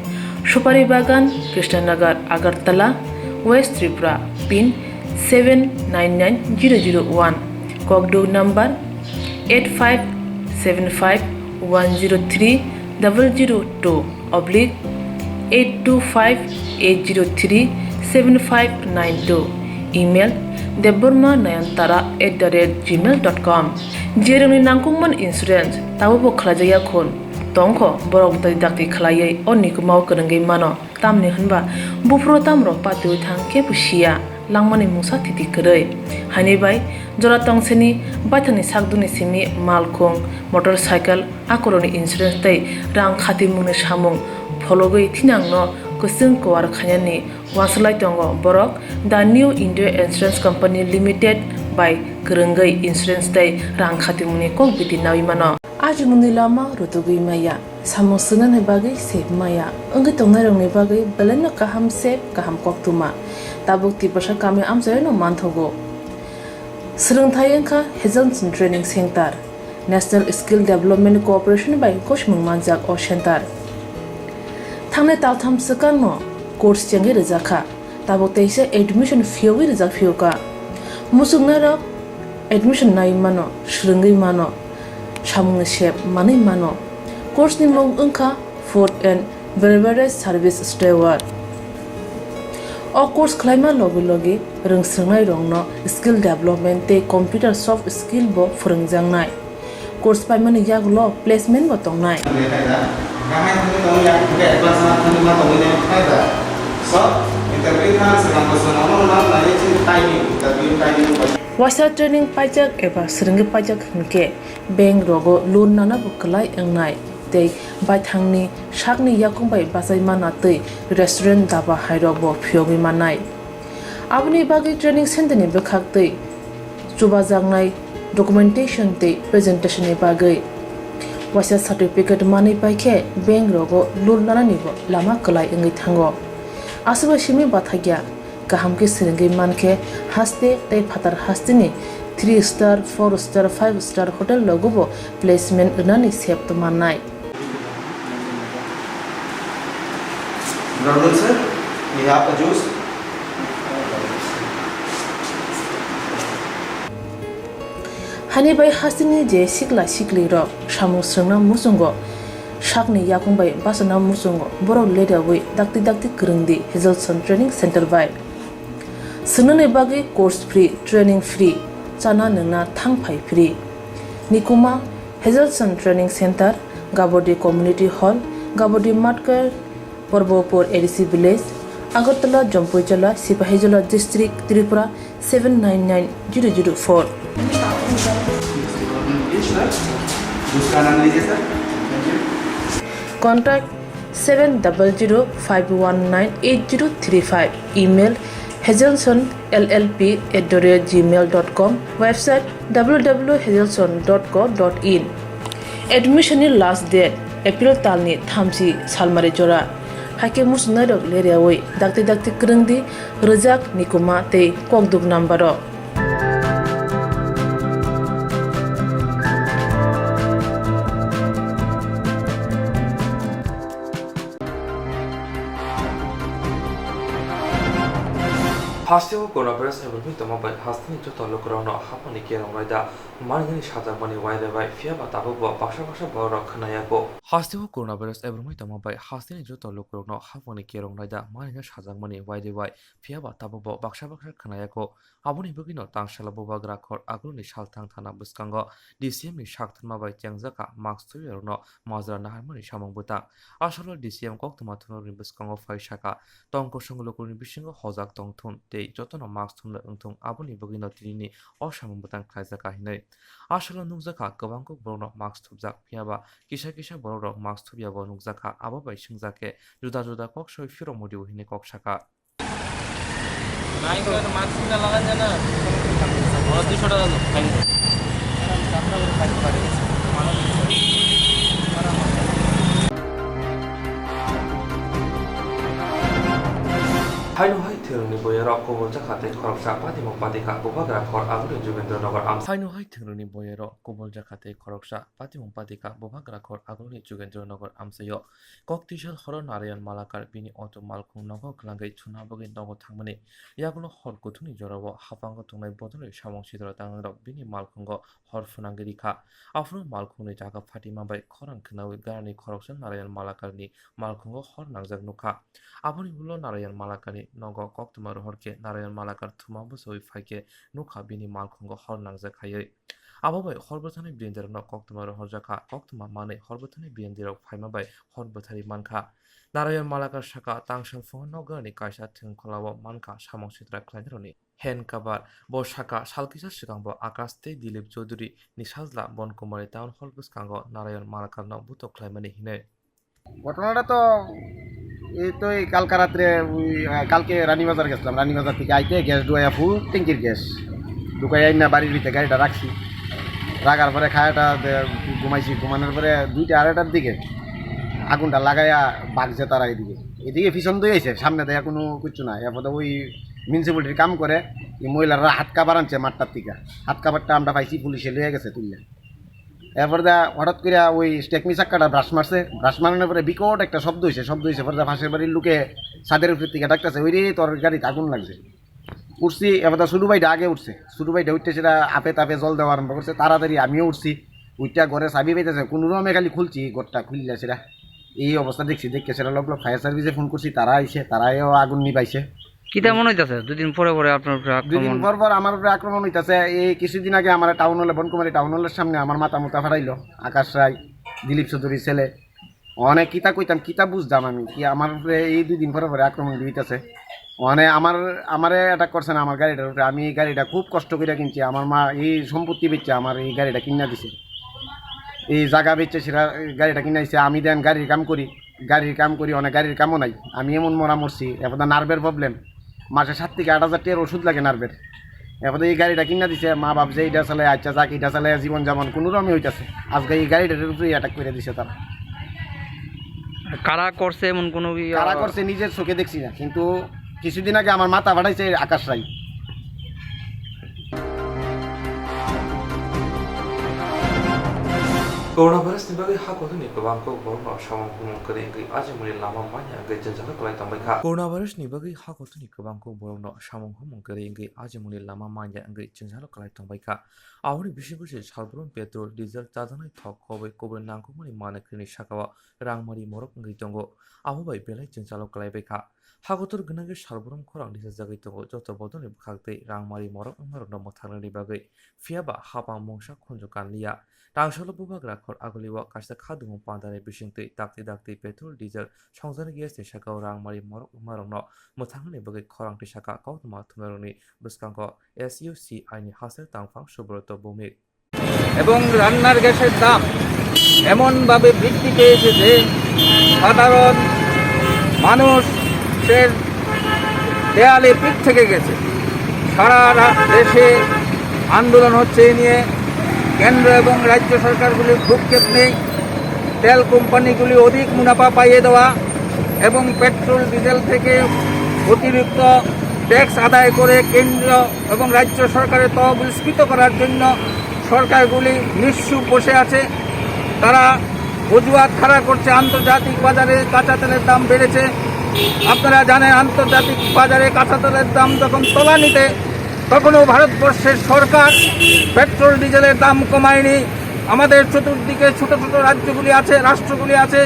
Supari Bagan, Krishnanagar, Agartala, West Tripura, pin seven nine nine zero zero one, kokduk number eight five seven five one zero three double zero two oblique eight two five eight zero three seven five nine two, email debbarma nayantara at the rate gmail dot com. Jerokni nangkukmani insurance tabukbo khlaijakya khun tongkho, borok bwtwi dakti khlaiwi o nikumao kwrwngwi mano. Tamni hwnba buphuru tamrok patiwi thang kebo siya, langmani mungsa thiti kwrwi. Haini bai jora tongsini baithangni sakdukni simi malkhung, motorcycle, akorokni insurance tei rang khatimungni samung phologwi thinangno kwchwng kuar khainani uansuk lai tongo borok. The New India Insurance Company Limited bai kwrwngwi insurance tei rang khatimungni kok biti naui mano. Ajimungni lama rutugwi maya, samung swngnani bagwi sep maya, wngwi tongnairokni bagwi belaino kaham sep, kaham koktwma. Tabuk Tiprasa kami amchaino manthogo. Swrwngthai wngkha Hazelson Training Center. National Skill Development Corporation bai gosimung manjak o center. Thangnai taltham swkangno course chengwi rwjakha, tabuk teisa admission phiyogwi rwjak phiyokha. Muchungnairok admission nai mano, swrwngwi mano, samungni sep manwi mano. Course ni mung wngkha Food and Beverage Service Steward. O course khlaima logi logi rwngswrwngnairokno skill development tei computer soft skill bo phwrwngjaknai. Course paimani yagulo placement bo tongnai. Waisa training paijak eba swrwngwi paijak hinkhe bank rogo loan nana bo kwlai wngnai tei baithangni sakni yakung bai bachai mana tei restaurant, daba hairok bo phiyogwi mannai. Aboni bagwi training center ni bwkhak tei chubajaknai documentation tei presentation ni bagwi waisa certificate manwi paikhe bank rogo loan nanani bo lama kwlai wngwi thango. Aswk bai simi bathakya. Kaham khe swrwngwi mankhe haste tei phatar hasteni three star, four star, five star hotel rogobo placement rwnani sep tongmannai. Good afternoon, sir. We have a juice. Hani bai hasteni je sikla siklirok samung swrwngna muchungo, sakni yakung bai bachana muchungo borok leriawi dakti dakti kwrwngdi Hazelson Training Center bai. Swrwngnani bagwi course free, training free, chana nwngna thang phai free. Nikuma, Hazelson Training Center, Gabodi Community Hall, Gabodi Matkar, Porbopur A D C Village, Agartala, Jampuijala, Sipahijola District, Tripura seven nine nine zero zero four. Contact seven double zero five one nine eight zero three five. Email hazelson L L P at the rate gmail dot com. Website W W W hazelson dot co dot in. Admission ni last date April talni thamchi salmari jora. Haikhe muchungnairok leriawi dakti dakti kwrwngdi, rwjak, nikuma tei kokduk number rok. Hasteo coronavirus ebrwngwi tongma bai hasteni joto lukurokno haphangni kerong raida manwini sajakmani uaide bai, phiya ba tabukbo baksa baksa bororok khwnaya kho. Hasteo coronavirus ebrwngwi tongma bai hasteni joto lukurokno haphangni kerong raida manwino sajakmani uaide bai, phiya ba tabukbo baksa baksa khwnaya kho. Aboni bagwino tangsalo bubagra khor aguluni salthang thana bwskango D C M ni sakthangma bai chengjakha mask thubiyarokno majra naharmani samung bwtang. Asalo D C M koktwma thumnarokni bwskango phai sakha, tong kosong lukurokni bisingo hojak tong thun tei jotono mask thumna wng thung, aboni bagwino tinini o samung bwtang khlaijakha hinwi. Asalo nukjakha kwbangkuk borokno mask thupjak, phiyaba kisa kisa borokrok mask thupyabo nukjakha, abo bai swngjak khe juda juda kok soi phirok mudibo hinwi kok sakha. Haino hai thwngni boyarok kubuljak kha tei khoroksa patimung patikha bubagra khor agulni Jugendra Nagar amsa. Haino hai thwngni boyarok kubuljak kha tei khoroksa patimung patikha bubagra khor agulni Jugendra Nagar amsaio. Kok twisal horo Narayan Malakar bini auto malkhung nogo kwlangwi thuna bagwi nogo thangmani yagulo hor kuthukni jorao haphango tongnai bodolni samung sitra tangnairok bini malkhungo hor phwnangwi rikha. Aphuru malkhungni jaga phatima bai khorang khwnawi ganani khoroksa Narayan Malakarni malkhungo hor nangjak nukha. Aboni ulo Narayan Malakarni nogo koktwma rohor khe Narayan Malakar thuma bwchawi phaikhe nukha bini malkhungo hor nangjak khaiwi. Abo bai hor bwthani biyandirokno koktwma rohorjakha, koktwma manwi hor bwthani biyandirok phaima bai hor bwthari mankha. Narayan Malakar sakha, tangsal phungo nokgani kaisa thwngkholao mankha samung sitra khlainairokni hand cover. Bo sakha, sal kisa swkangbo Akash tei Dilip Chaudhary ni sajla Bon Kumari Town Hall bwskango Narayan Malakarno butok khlaimani hinwi. ঘটনাটা তো এই তো এই কালকা রাত্রে ওই, আহ, কালকে রানীবাজার গেছিলাম, রানীবাজার থেকে আইতে গ্যাস ডুবাইয়া ফুল ট্যাঙ্কির গ্যাস ঢুকাই আইনা বাড়ির ভিতরে গাড়িটা রাখছি। রাখার পরে খায়াটা দে-, ঘুমাইছি, ঘুমানোর পরে দুইটা আড়াইটার দিকে আগুনটা লাগাইয়া বাঘ যে তারা এদিকে, এদিকে পিছন দিয়ে আইছে, সামনে দেয়া কোনো কিচ্ছু নাই। এরপরে ওই মিউনিসিপ্যালিটির কাম করে, এই মহিলারা হাত কাবার আনছে মাঠটার থেকে, হাত কাবারটা আমরা পাইছি, পুলিশে লইয়া গেছে তুললে। এরপর দা হঠাৎ করে ওই স্টেকনি চাক্কাটা ব্রাশ মারছে, ব্রাশ মারানোর পরে বিকট একটা শব্দ হয়েছে, শব্দ হয়েছে পরে দা পাশের বাড়ির লোকে ছাদের উপর থেকে ডাকতেছে, "ওই রে, তোর গাড়িতে আগুন লাগছে।" উঠছি, এবার দা ছোট ভাইটা আগে উঠছে, ছোট ভাইটা উঠতে সেটা আপে তাপে জল দেওয়া আরম্ভ করছে, তাড়াতাড়ি আমিও উঠছি, উঠটা ঘরে চাবি পাইতেছে, কোনো রকমে খালি খুলছি ঘরটা, খুললে সেটা এই অবস্থা দেখছি, দেখে সেটা লগ লগ ফায়ার সার্ভিসে ফোন করছি, তারা আইছে, তারাও আগুন নিবাইছে। কিতা মনে হইতাছে দুদিন পরে পরে আপনার উপরে দুদিন আক্রমণ? পর পর আমার উপরে আক্রমণ হইতাছে। এই কিছুদিন আগে আমার টাউন হলে, বনকুমারী টাউন হলের সামনে আমার মাথা মুথা ফাটাইলো আকাশ রায়, দিলীপ চৌধুরীর ছেলে। অনেক কিতা কইতাম, কিতা বুঝতাম আমি, কি আমার উপরে এই দুদিন পরে পরে আক্রমণ হইতাছে। মানে আমার, আমারে অ্যাটাক করছে না আমার গাড়িটার উপরে। আমি এই গাড়িটা খুব কষ্ট করে কিনছি, আমার মা এই সম্পত্তি বেচছে আমার এই গাড়িটা কিনা দিছে, এই জায়গা বেচছে সেটা গাড়িটা কিনা দিছে। আমি দেন গাড়ির কাম করি, গাড়ির কাম করি, অনেক গাড়ির কামও নাই। আমি এমন মরা মরছি, এবার নার্ভের প্রবলেম, মাসে সাত থেকে আট হাজার টাকার ওষুধ লাগে নার্ভের। এবার এই গাড়িটা কিনা দিছে, মা বাপ যে এটা চালায়, আচ্ছা যাক, এটা চালায় জীবন যাপন কোনো রকমই হইতাছে। আজকে এই গাড়িটার উপরে অ্যাটাক করে দিছে তারা। কারা করছে এমন কোনো ইয়া? কারা করছে নিজের চোখে দেখছি না, কিন্তু কিছুদিন আগে আমার মাথা ফাটাইছে আকাশ রায়। Coronavirus ni bagwi ha kotorni kwbang kok borokno samung humung kwrwi wngwi ajimuli lama manya wngwi jwngjalo kwlai tongbai kha. Coronavirus ni bagwi ha kotorni kwbang kok borokno samung humung kwrwi wngwi ajimuli lama manya wngwi jwngjalo kwlai tongbai kha. Aboni bisingo se salbrum petrol, diesel, chajaknai thok, koboi koboi nangkukmani manwi kwrwini saka-o rangmari morok wngwi tongo. Abo bai belai jwngjalo kwlai bai kha. Hakotor gwnangwi salbrum khorang risajagwi tongo, joto bodolni bwkhaktwi rangmari morok wngmarokno mwthangnani bagwi, phiyaba hapang mungsa khunju kanliya. Tangsalo bubagra khor agulio kaisa khadumung pandani bisingtwi dakti dakti petrol, diesel songjaknai gas ni saka-o rangmari morok wngmarokno mwthangnani bagwi khorang twi saka koktwma thumnairokni bwskango S U C I ni haste tangphang Subroto Bhowmik. এবং রান্নার গ্যাসের দাম এমনভাবে বৃদ্ধি পেয়েছে যে সাধারণ মানুষের দেয়ালে পিঠ থেকে গেছে। সারা রা-, দেশে আন্দোলন হচ্ছে এ নিয়ে। কেন্দ্র এবং রাজ্য সরকারগুলির ভ্রূক্ষেপ নেই। তেল কোম্পানিগুলি অধিক মুনাফা পাইয়ে দেওয়া এবং পেট্রোল ডিজেল থেকে অতিরিক্ত ট্যাক্স আদায় করে কেন্দ্র এবং রাজ্য সরকারের তহবিল স্ফীত করার জন্য সরকারগুলি নিশ্চুপ বসে আছে। তারা অজুহাত খাড়া করছে, আন্তর্জাতিক বাজারে কাঁচা তেলের দাম বেড়েছে। আপনারা জানেন, আন্তর্জাতিক বাজারে কাঁচা তেলের দাম যখন তলানিতে, তখনও ভারতবর্ষের সরকার পেট্রোল ডিজেলের দাম কমায়নি। আমাদের চতুর্দিকে ছোট ছোট রাজ্যগুলি আছে, রাষ্ট্রগুলি আছে,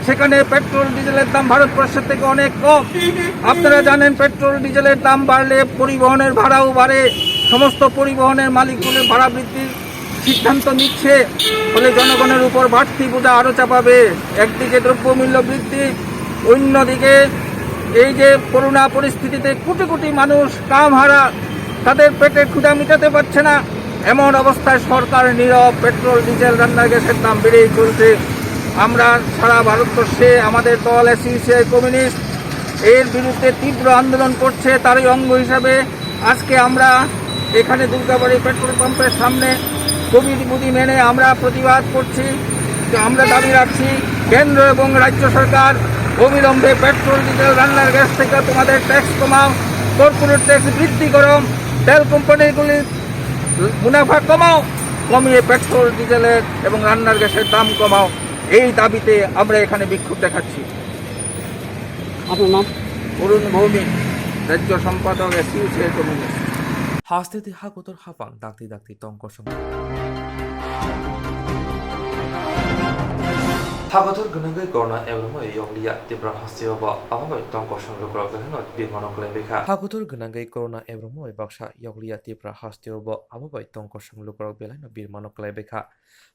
সেখানে পেট্রোল ডিজেলের দাম ভারতবর্ষের থেকে অনেক কম। আপনারা জানেন, পেট্রোল ডিজেলের দাম বাড়লে পরিবহনের ভাড়াও বাড়ে, সমস্ত পরিবহনের মালিকগুলি ভাড়া বৃদ্ধির সিদ্ধান্ত নিচ্ছে। ফলে জনগণের উপর বাড়তি বোঝা আরও চাপাবে। একদিকে দ্রব্যমূল্য বৃদ্ধি, অন্যদিকে এই যে করোনা পরিস্থিতিতে কোটি কোটি মানুষ কাম হারা, তাদের পেটের ক্ষুধা মেটাতে পারছে না। এমন অবস্থায় সরকার নীরব, পেট্রোল, ডিজেল, রান্নার গ্যাসের দাম বেড়েই চলছে। আমরা সারা ভারতবর্ষে আমাদের দল এসইউসিআই কমিউনিস্ট এর বিরুদ্ধে তীব্র আন্দোলন করছে। তারই অঙ্গ হিসাবে আজকে আমরা এখানে দুর্গাবাড়ি পেট্রোল পাম্পের সামনে কোভিড বিধি মেনে আমরা প্রতিবাদ করছি। তো আমরা দাবি রাখছি, কেন্দ্র এবং রাজ্য সরকার অবিলম্বে পেট্রোল, ডিজেল, রান্নার গ্যাস থেকে তোমাদের ট্যাক্স কমাও, কর্পোরেট ট্যাক্স বৃদ্ধি করো, তেল কোম্পানিগুলির মুনাফা কমাও, কমিয়ে পেট্রোল, ডিজেলের এবং রান্নার গ্যাসের দাম কমাও। এই দাবিতে আমরা এখানে বিক্ষোভ দেখাচ্ছি। আপনার নাম? অরুণ ভৌমিক, রাজ্য সম্পাদক, SUCI communist. Haste tei hakotor hapang dakti dakti tong kosong. Hakotor gwnangwi corona ebromoi yokliya Tripura hasteo bo, abo bai tong kosong lukurok belai no birmano kwlai bai kha. Hakotor gwnangwi corona ebromoi baksa yokliya Tripura hasteo bo, abo bai tong kosong lukurok belai no birmano kwlai bai kha.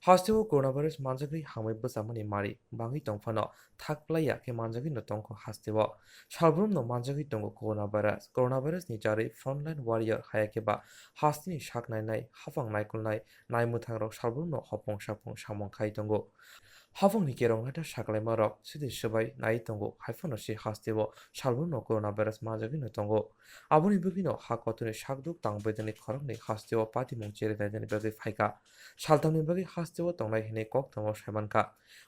Hasteo coronavirus manjagwi hamwi bwchamani mari bangwi tongphano thak plaiya khe manjagwi no tongkho hasteo. Salbrumno manjagwi tongo coronavirus. Coronavirus ni jarwi frontline warrior haya khe ba hasteni sak nainai, hapang naikolnai, naimwthangrok salbrumno hopong sapong samung khai tongo. Hapangni kerong naithok saklaimarok sidi swbai nai tongo, haiphano se hasteo salbrumno coronavirus manjagwi no tongo. Aboni bagwino ha kotorni sakduk tang bedani khoroknwi hasteo patimung cherwi nainani bagwi phaikha. Saltamni bagwi hasteo tongnai hinwi koktwmao saimankha.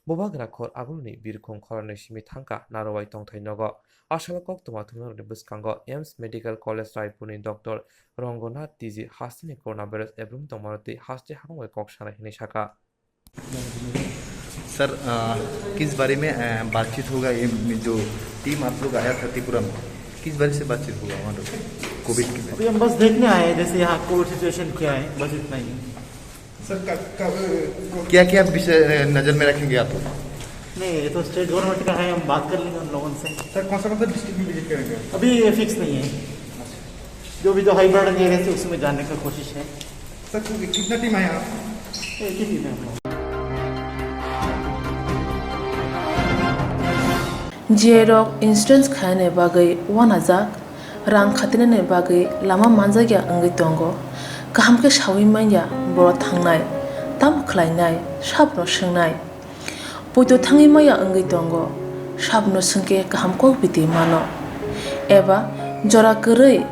Bubagra khor aguluni birkhung khoroknwi simi thangkha, narwai tongthai nogo. Asalo koktwma thumnarokni bwskango AIIMS Medical College Raipurni Doctor Rangonath T G hasteni coronavirus ebrum tongmano tei haste hapang bai kok sanai hinwi sakha. Sir, अ, किस बारे में, अ, बातचीत होगा, ये जो टीम आप लोग आया था त्रिपुरा में, किस बारे से बातचीत होगा वहाँ पे, कोविड के बारे में? अभी हम बस देखने आए हैं, जैसे यहाँ कोविड सिचुएशन क्या है, बस इतना ही। सर, कब, कब, क्या क्या विषय, अ, नज़र में रखेंगे आप लोग? नहीं, ये तो स्टेट गवर्नमेंट का है, हम बात कर लेंगे उन लोगों से। सर, कौन सा, कौन सा डिस्ट्रिक्ट में विजिट करेंगे? अभी ये फिक्स नहीं है, जो भी जो हाई बर्डन एरिया है, उसमें जाने का कोशिश है। सर, कि-, कितना टीम आया आपका? एक ही टीम है हम लोग। J rok insurance khainani bagwi uanajak, rang khatinani bagwi lama manjakya wngwi tongo. Kaham khe saui manya boro thangnai, tamo khlainai, sabno swngnai. Poito thangwi maya wngwi tongo, sabno swngkhe kaham kok biti mano. Eba jora kwrwi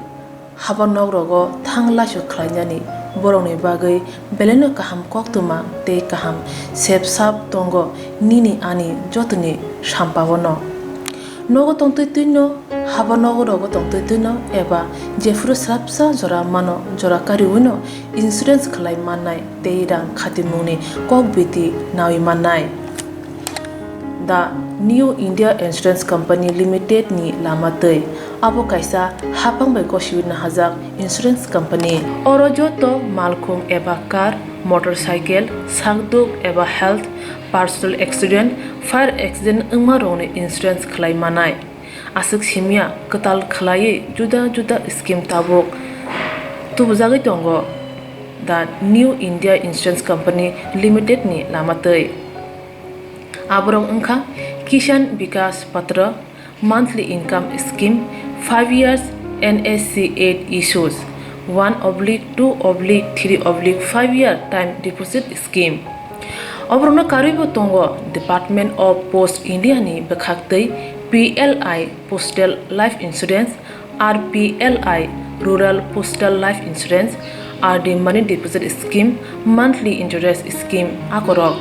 haba nok rogo thang laisu khlainani borokni bagwi belaino kaham koktwma tei kaham sep sap tongo nini ani jotoni sampao no. Nogo tongtwi twino, haba nogo rogo tongtwi twino eba jephuru srapsa jora mano jora kariwino insurance khlai mannai tei rang khatimungni kok biti naui mannai. The New India Insurance Company Limited ni lama twi. Abo kaisa hapang bai gosiwi nahajak insurance company. Oro joto malkhung eba car, motorcycle, sakduk eba health, personal accident, fire accident wngma rokni insurance khlai manai. Aswk simya kwtal khlaiwi juda juda scheme tabuk tubujagwi tongo. The New India Insurance Company Limited ni lama twi. Aborok wngkha Kisan Vikas Patra, monthly income scheme, five years N S C eight issues, one oblique two oblique three oblique five year time deposit scheme. Oborokno karwibo tongo Department of Post India ni bwkhaktwi P L I Postal Life Insurance, R P L I Rural Postal Life Insurance, R D Money Deposit Scheme, Monthly Interest Scheme akorok.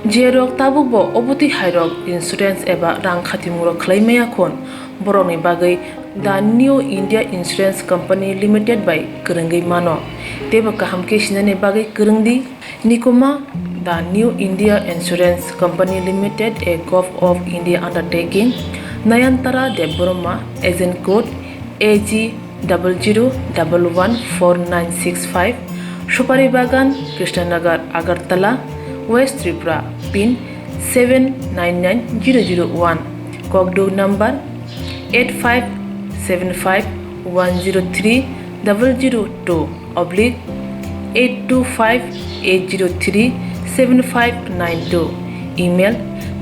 Jerok tabukbo obotwi hairok insurance eba rang khatimung rok khlai maya khun, borokni bagwi The New India Insurance Company Limited bai kwrwngwi mano. Teibo kaham khe sinani bagwi kwrwngdi. Nikuma, The New India Insurance Company Limited, a Govt of India undertaking, Nayantara Debbarma, agent code A G double zero double one four nine six five, Supari Bagan, Krishnanagar, Agartala, West Tripura, pin seven nine nine zero zero one, Kokduk number eight five seven five one zero three double zero two oblique eight two five eight zero three seven five nine two, email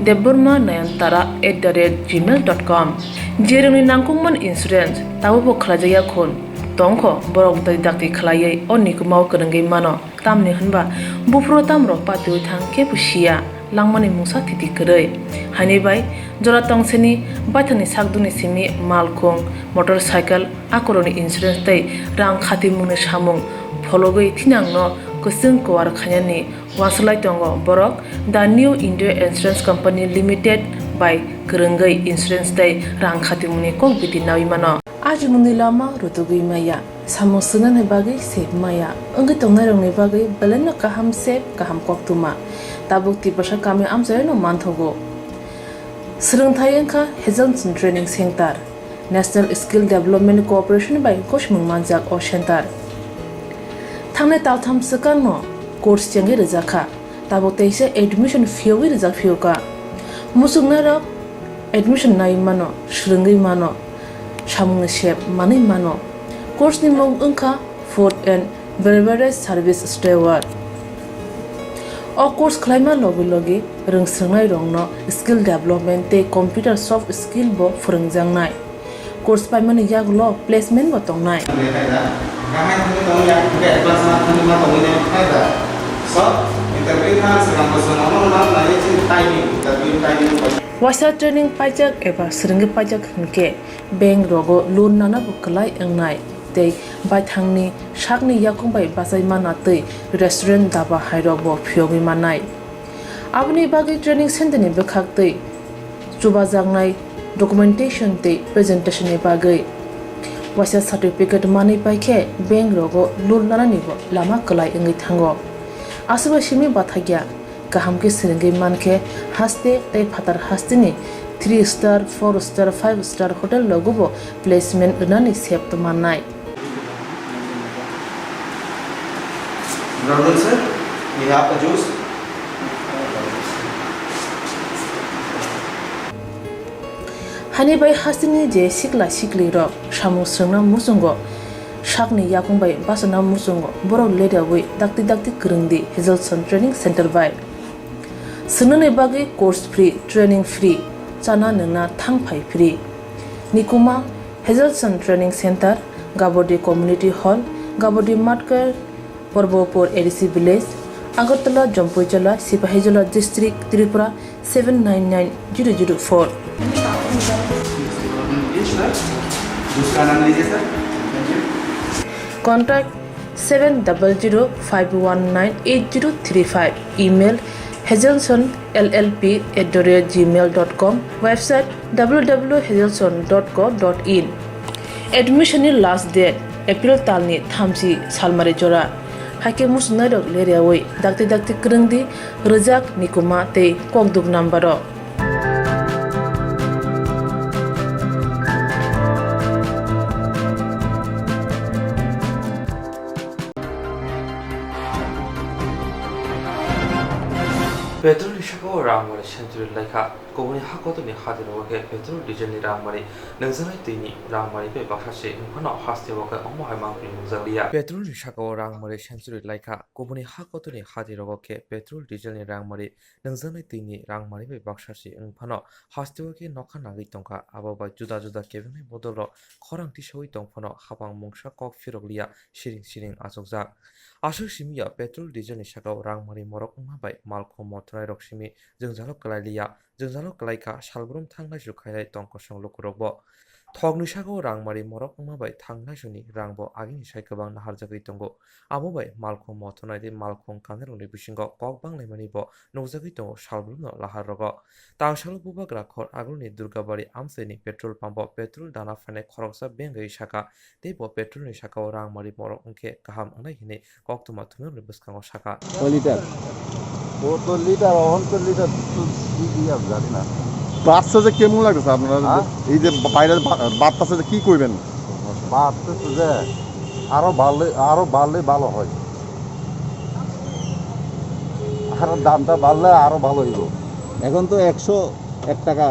debbarma nayantara at the rate gmail dot com. Jerokni nangkukmani insurance tabukbo khlaijakya khun tongkho, borok dakti dakti khlaiwi o nikumao kwrwngwi mano. Tamni hwnba buphuru tamrok patiwi thang kebo siya, langmani mungsa thiti kwrwi. Haini bai jora tongsini baithangni sakdukni simi malkhung, motorcycle, akorokni insurance tei rang khatimungni samung phologwi thinangno kwchwng kuar khainani uansuk lai tongo borok. The New India Insurance Company Limited bai kwrwngwi insurance tei rang khatimungni kok biti naui mano. Achimungni lama rutugwi maya. Samung swngnani bagwi sep maya wngwi tongnairokni bagwi belaino kaham sep, kaham koktwma tabuk Tiprasa kami amchaino manthogo. Swrwngthai wngkha Hazelton Training Center, National Skill Development Corporation bai gosimung manjak o center. Thangnai taltham swkangno course chengwi rwjakha. Tabuk teisa admission phiyogwi rijak phiyokha. Muchungnairok admission nai mano, swrwngwi mano, samungni sep manwi mano. Course ni mung wngkha Food and Beverage Service Steward. O course khlaima logi logi rwngswrwngnairokno skill development tei computer soft skill bo phwrwngjaknai. Course paimani yagulo placement bo tongnai. Waisa training paijak eba swrwngwi paijak hwnkhe bank rogo loan nana bo kwlai wngnai tei baithangni sakni yakung bai bachai manna twi restaurant, daba hairok bo phiyogwi mannai. Aboni bagwi training center ni bwkhak twi chubajaknai documentation tei presentation ni bagwi waisa certificate manwi paikhe bank rogo loan nanani bo lama kwlai wngwi thango. Aswk bai simi bathakya Kaham khe swrwngwi mankhe haste tei phatar hasteni three star, four star, five star hotel rogobo placement rwnani sep tongmannai. Brother sir, we have a juice. Hani bai hasteni je sikla siklirok samung swrwngna muchungo, sakni yakung bai bachana muchungo borok leriawi dakti dakti kwrwngdi Hazelson Training Center bai. Swngnani bagwi course free, training free, chana nwngna thang phai free. Nikuma Hazelson Training Center, Gabodi Community Hall, Gabodi Matkar, Porbopur A D C Village, Agartala, Jompuijola, Sipahijola District, Tripura seven nine nine zero zero four. Contact seven double zero five one nine eight zero three five. Email hazelson L L P at the rate gmail dot com. Website W W W hazelson dot co dot in. Admission ni last date April talni thamchi salmari jora. Haikhe muchungnairok leriawi dakti dakti kwrwngdi rwjak, nikuma tei kokduk number o. Petrol ni saka o rangmari century laikha, kubuni ha kotorni hati rogo khe petrol diesel ni rangmari nungjaknai twi ni rangmari bai baksa se wng phano haste o khe omo hai mangpili nungjakliya. Petrol ni saka o rangmari century laikha, kubuni ha kotorni hati rogo khe petrol diesel ni rangmari nungjaknai twi ni rangmari bai baksa se wng phano haste o khe nokha nangwi tongkha. Abo bai juda juda kebengnai bodol rok khorang tisawi tong phano hapang mungsa kok phirok liya siring siring achukjak. Aswk simi ya petrol diesel ni saka o rangmari morok wngma bai malkhung mothonai rok simi jwngjalo kwlai liya. Jwngjalo kwlai kha, salbrum thangnai su khainai tong kosong lukurok bo. Thokni saka o rangmari morok wngma bai thangnai suni rang bo agini sai kwbang naharjagwi tongo. Abo bai malkhung mothonai tei malkhung kanirokni bisingo kok banglaimani bo nukjagwi tongo salbrumno lahar rogo. Tangsalo bubagra khor agulni Durgabari amchaini petrol pump o petrol dana phainai khoroksa bengwi saka tei bo petrol ni saka o rangmari morok wngkhe kaham wngnai hinwi koktwma thumirokni bwskango saka. কয় লিটার? কত লিটার? অহন তো লিটার তো কি কি আমি জানি না। বাড়ছে যে কেমন লাগতেছে আপনারা? হ্যাঁ? এই যে বাইরে বা-, বাড়তেছে যে কি করবেন? বাড়তেছে যে আরো বাড়লে, আরো বাড়লে ভালো হয়। আরো দামটা বাড়লে আরো ভালো হইব। এখন তো একশো এক টাকা।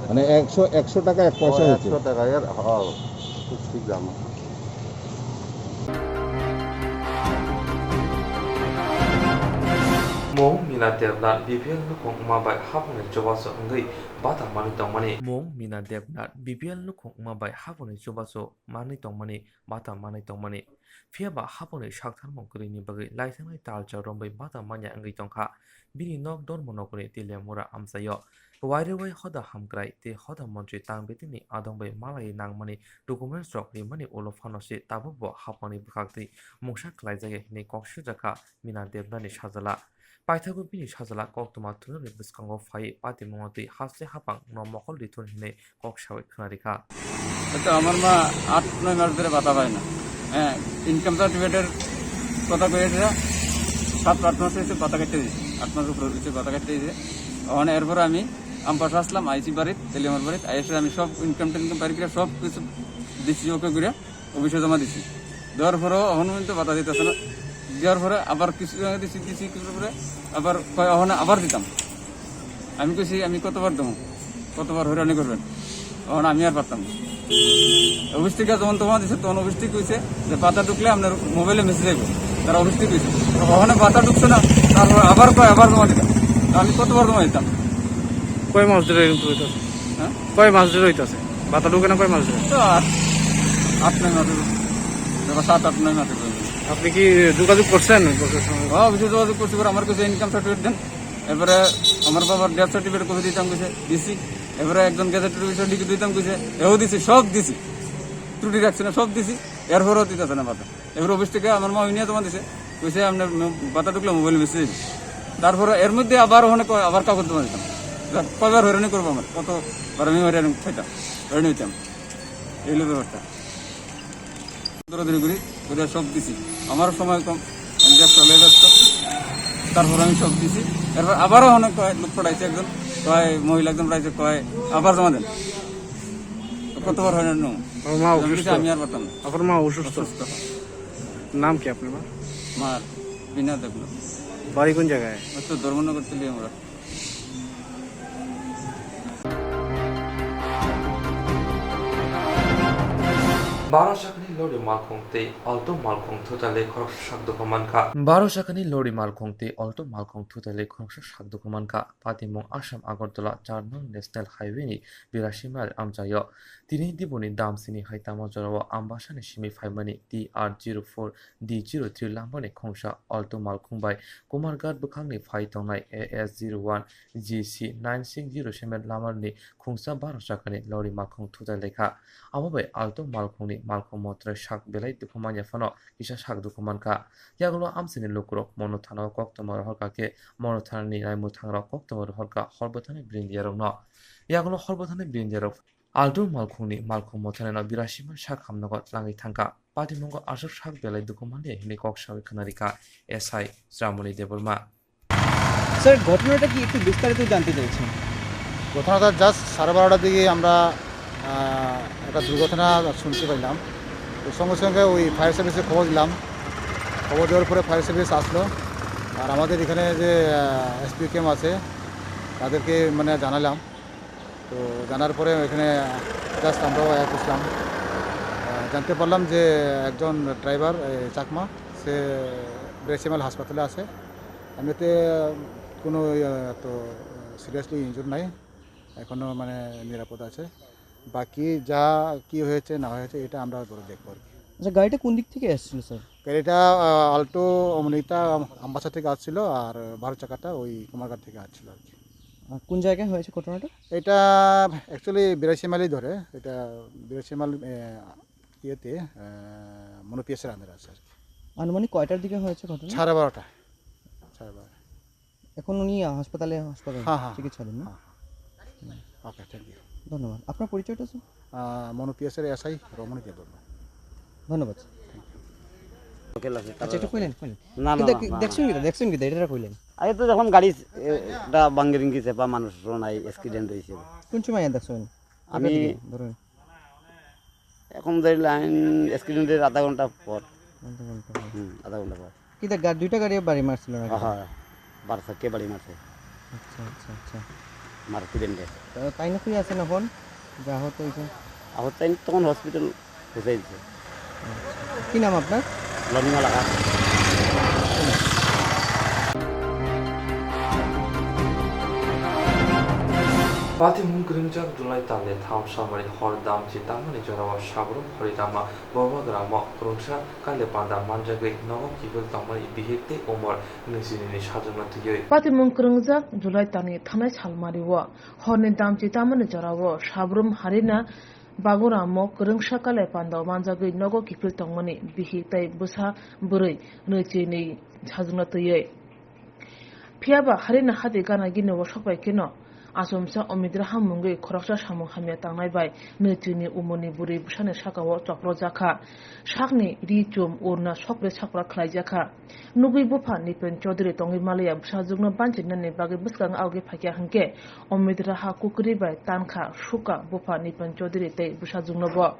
মানে একশো, একশো টাকা এক পয়সা ও, হয়েছে। একশো টাকা এর, হ, খুব ঠিক দাম। Mung Mina Debnath B P L nukhung wngma bai hapungni chubachu wngwi bata manwi tongmani. Mung Mina Debnath B P L nukhung wngma bai hapungni chubachu manwi tongmani, bata manwi tongmani. Phiya ba hapungni saktharmung kwrwini bagwi laithangnai talcha romwi bata manya wngwi tongkha. Bini nok Dharmanagarni Teliamura amchaio. Wairwi wai hoda hamkrai tei hoda montri Tang Betini adong bai malai nangmani documents rok rimani ulo phano se tabuk bo hapungni bwkhaktwi mungsa khlaijak ya hinwi kok sujak kha Mina Debnathni sajla. Paithago bini sajla koktwma thwngjakni bwskango phaiwi patimungo twi haste hapang no mokol rithun hinwi kok sawi khwnarikha. এটা আমার মা আট নয় মাস ধরে ভাতা পায় না। হ্যাঁ, ইনকাম সার্টিফিকেটের কথা কয়েছে, সাত আট মাস হয়েছে ভাতা কাটতে দিয়েছে, আট মাস উপরে হয়েছে ভাতা কাটতে দিয়েছে। ওখানে এরপরে আমি আম পাশে আসলাম, আইসি বাড়িতে, তেলিয়ামার বাড়িতে, আইসে আমি সব ইনকাম টিনকাম বাড়ি করে সব কিছু দিচ্ছি, ওকে করে অফিসে জমা দিছি। দেওয়ার পরেও এখন পর্যন্ত ভাতা দিতেছে না। দেওয়ার পরে আবার কিছু আগে দিছি, দিছি কিছু পরে আবার কয়, "ওখানে আবার দিতাম।" আমি কইছি, "আমি কতবার দেবো? কতবার হয়রানি করবেন?" এখন আমি আর পারতাম না। অফিস থেকে যখন জমা দিছে, তখন অফিস থেকে কইছে যে, "ভাতা ঢুকলে আপনার মোবাইলে মেসেজ আইব।" তারা অফিস থেকে কইছে। ওখানে ভাতা ঢুকছে না, তারপর আবার কয়, "আবার জমা দিতাম।" আমি কতবার জমা দিতাম? কয় মাস ধরে এরকম হইতাছে? হ্যাঁ? কয় মাস ধরে হইতাছে? ভাতা ঢুকে না কয় মাস ধরে? তো আট, আট নয় মাস হইব। এবার সাত আট নয় মাস হইব। আপনি কি যোগাযোগ করছেন প্রশাসনের? হ্যাঁ, অফিসে যোগাযোগ করছি, এবার আমার কাছে ইনকাম সার্টিফিকেট দেন। এরপরে আমার বাবার ডেথ সার্টিফিকেট কপি দিতাম কইছে, দিছি। এরপরে একজন গ্যাজেটেড অফিসার লিখে দিতাম কইছে, এও দিছি, সব দিছি। ত্রুটি রাখছে না, সব দিছি। এরপরেও দিতেছে না ভাতা। এবার অফিস থেকে আমার মা নিয়ে জমা দিছে, কইছে, "আপনার ম-, ভাতা ঢুকলে মোবাইল মেসেজ দিন।" তারপরে এর মধ্যে আবার ওখানে ক-, আবার কাগজ জমা দিতাম। যাক, কয়বার হয়রানি করবো আমার, কতবার আমি হয়রানি খাইতাম, হয়রানি হইতাম। এই হলো ব্যাপারটা। দৌড়াদৌড়ি করি, করে সব দিছি। আমার সময় কম, আমি ব্যস্ত, হলে ব্যস্ত। তারপর আমি সব দিছি। এরপর আবারও অনেক কয় লোক পাঠাইছে একজন, কয় মহিলা একজন পাঠাইছে, কয় আবার জমা দেন। কতবার হয় না? আমার মা অসুস্থ। আমি আর পারতাম না। আপনার মা অসুস্থ? অসুস্থ। নাম কি আপনার মা? মা বিনা দেখলো। বাড়ি কোন জায়গায়? ওই তো ধর্মনগর তুলি আমরা। Baro sakani lori malkhung tei Alto malkhung thutalwi khoroksa sak dukhu mankha. Baro sakani lori malkhung tei Alto malkhung thutalwi khoroksa sak dukhu mankha. Patimung Assam Agartala char nong National Highway ni birasi mile amchaio. Tini diboni damsini hai tamo jorao Ambasani simi phaimani T R zero four D zero three lamani khungsa Alto malkhung bai Kumarghat bwkhakni phai tongnai A S zero one G C nine six zero seven lamani khungsa baro sakani lori malkhung thutai laikha. Abo bai Alto malkhungni malkhung motrai sak belai dukhu manya phano kisa sak dukhu mankha. Yagulo amsini lukurok Mono thanao koktwma rohorkha khe Mono thanani naimwthangrok koktwma rohorkha hor bwthani brindiarokno. Yagulo hor bwthani brindiarok Alto malkhungni malkhung mothanino birasima sak hamnago tlangwi thangkha. Patimungo aswk sak belai dukhu manliya hwnwi kok sawi khwnarikha S I Sramoni Debbarma. Sir, ঘটনাটা কি একটু বিস্তারিত জানতে চাইছি। ঘটনাটা জাস্ট সাড়ে বারোটার দিকে আমরা আহ, একটা দুর্ঘটনা শুনতে পাইলাম। তো সঙ্গে সঙ্গে ওই ফায়ার সার্ভিসে খবর দিলাম। খবর দেওয়ার পরে ফায়ার সার্ভিস আসলো। আর আমাদের এখানে যে এসপি ক্যাম্প আছে, তাদেরকে মানে জানালাম। তো জানার পরে এখানে জাস্ট আমরাও অ্যাড করছিলাম। আহ, জানতে পারলাম যে একজন ড্রাইভার, এই, চাকমা, সে ব্রেসিমাল হাসপাতালে আছে। এমনিতে কোনো, আহ, তো সিরিয়াসলি ইনজুর নাই, এখনও মানে নিরাপদ আছে। বাকি যা কি হয়েছে না হয়েছে, এটা আমরা পরে দেখবো আর কি। আচ্ছা, গাড়িটা কোন দিক থেকে এসেছিল, স্যার? গাড়িটা, আহ, আল্টো অমনিতা আমবাসা থেকে আসছিল, আর বারো চাকাটা ওই কুমারঘাট থেকে আসছিল আর কি। আর কোন জায়গায় হয়েছে ঘটনাটা? এটা অ্যাকচুয়ালি বিরাশি মাইলই ধরে, এটা বিরাশি মাইল, এ, ইয়েতে, এ, মনোপিয়াসের আন্ডারে আছে আর কি। আনুমানিক কয়টার দিকে হয়েছে ঘটনা? সাড়ে বারোটা। সাড়ে বারোটা। এখন উনি হাসপাতালে, হাসপাতালে হ্যাঁ, হ্যাঁ, চিকিৎসাধীন, না? হ্যাঁ, হ্যাঁ। ওকে, থ্যাংক ইউ। ধন্যবাদ। আপনার পরিচয়টা, স্যার? আহ, মনোপিয়াসের এসআই রমণী দেববর্মা। ধন্যবাদ, স্যার। ওকে, লাগছে, আচ্ছা, একটু তারা কইলেন, কইলেন। না, না, কিন্তু না, দেখ-, না, না। দেখছেন কিতা? দেখছেন কিতা? এটা কইলেন। আগে তো যখন গাড়ি, এ, এটা ভাঙ্গি রিঙ্গি চেপা মানুষ নাই, অ্যাক্সিডেন্ট হয়েছে। কোন সময় দেখছেন? আমি কটার দিকে? ধরুন। এখন ধরি লাইন অ্যাক্সিডেন্টের আধা ঘন্টা পর। আধা ঘন্টা পর। হুম, আধা ঘন্টা পর। কিতা গা-, দুইটা গাড়ি বাড়ি মারছিল নাকি? হ্যাঁ, হ্যাঁ, বারো চাক্কা বাড়ি মারছে। আচ্ছা, আচ্ছা, আচ্ছা। মারুতি ভ্যানটা। তো তাই না কই আছেন এখন? যা হতো হইছে। আহত তাই তখন হসপিটাল পৌঁছাই দিছে। আচ্ছা। কি নাম আপনার? লনিমা লাগা। Patimung kwrwngjak July talni tham salmani hor damchi tangmani jorao Sabrum Harirama Bobagramo kwrwngsa kale panda manjagwi nogo kiphil tongmani bihik tei umor nwichini ni sajwkno twiwi. Patimung kwrwngjak July talni thanai salmari o horni damchi tangmani jorao Sabrum Harina Baguramo kwrwngsa kale panda manjagwi nogo kiphil tongmani bihik tei bwsa bwrwi nwichini sajwkno twiwi. Phiya ba, harina hati gana gini o sok bai kheno achomsa Omit Raha mungwi khoroksa samung hamya tangnai bai nwichini umorni bwrwi bwsani saka o chopro jakha. Sakni ri chum urna sokre sakra khlai jakha. Nugwi bupha Nipen Chaudhary tongwi maliya bwsajwkno banchirnani bagwi bwskang awgwi phaikha hwnkhe Omit Raha kukri bai tankha, suka bupha Nipen Chaudhary tei bwsajwkno bo.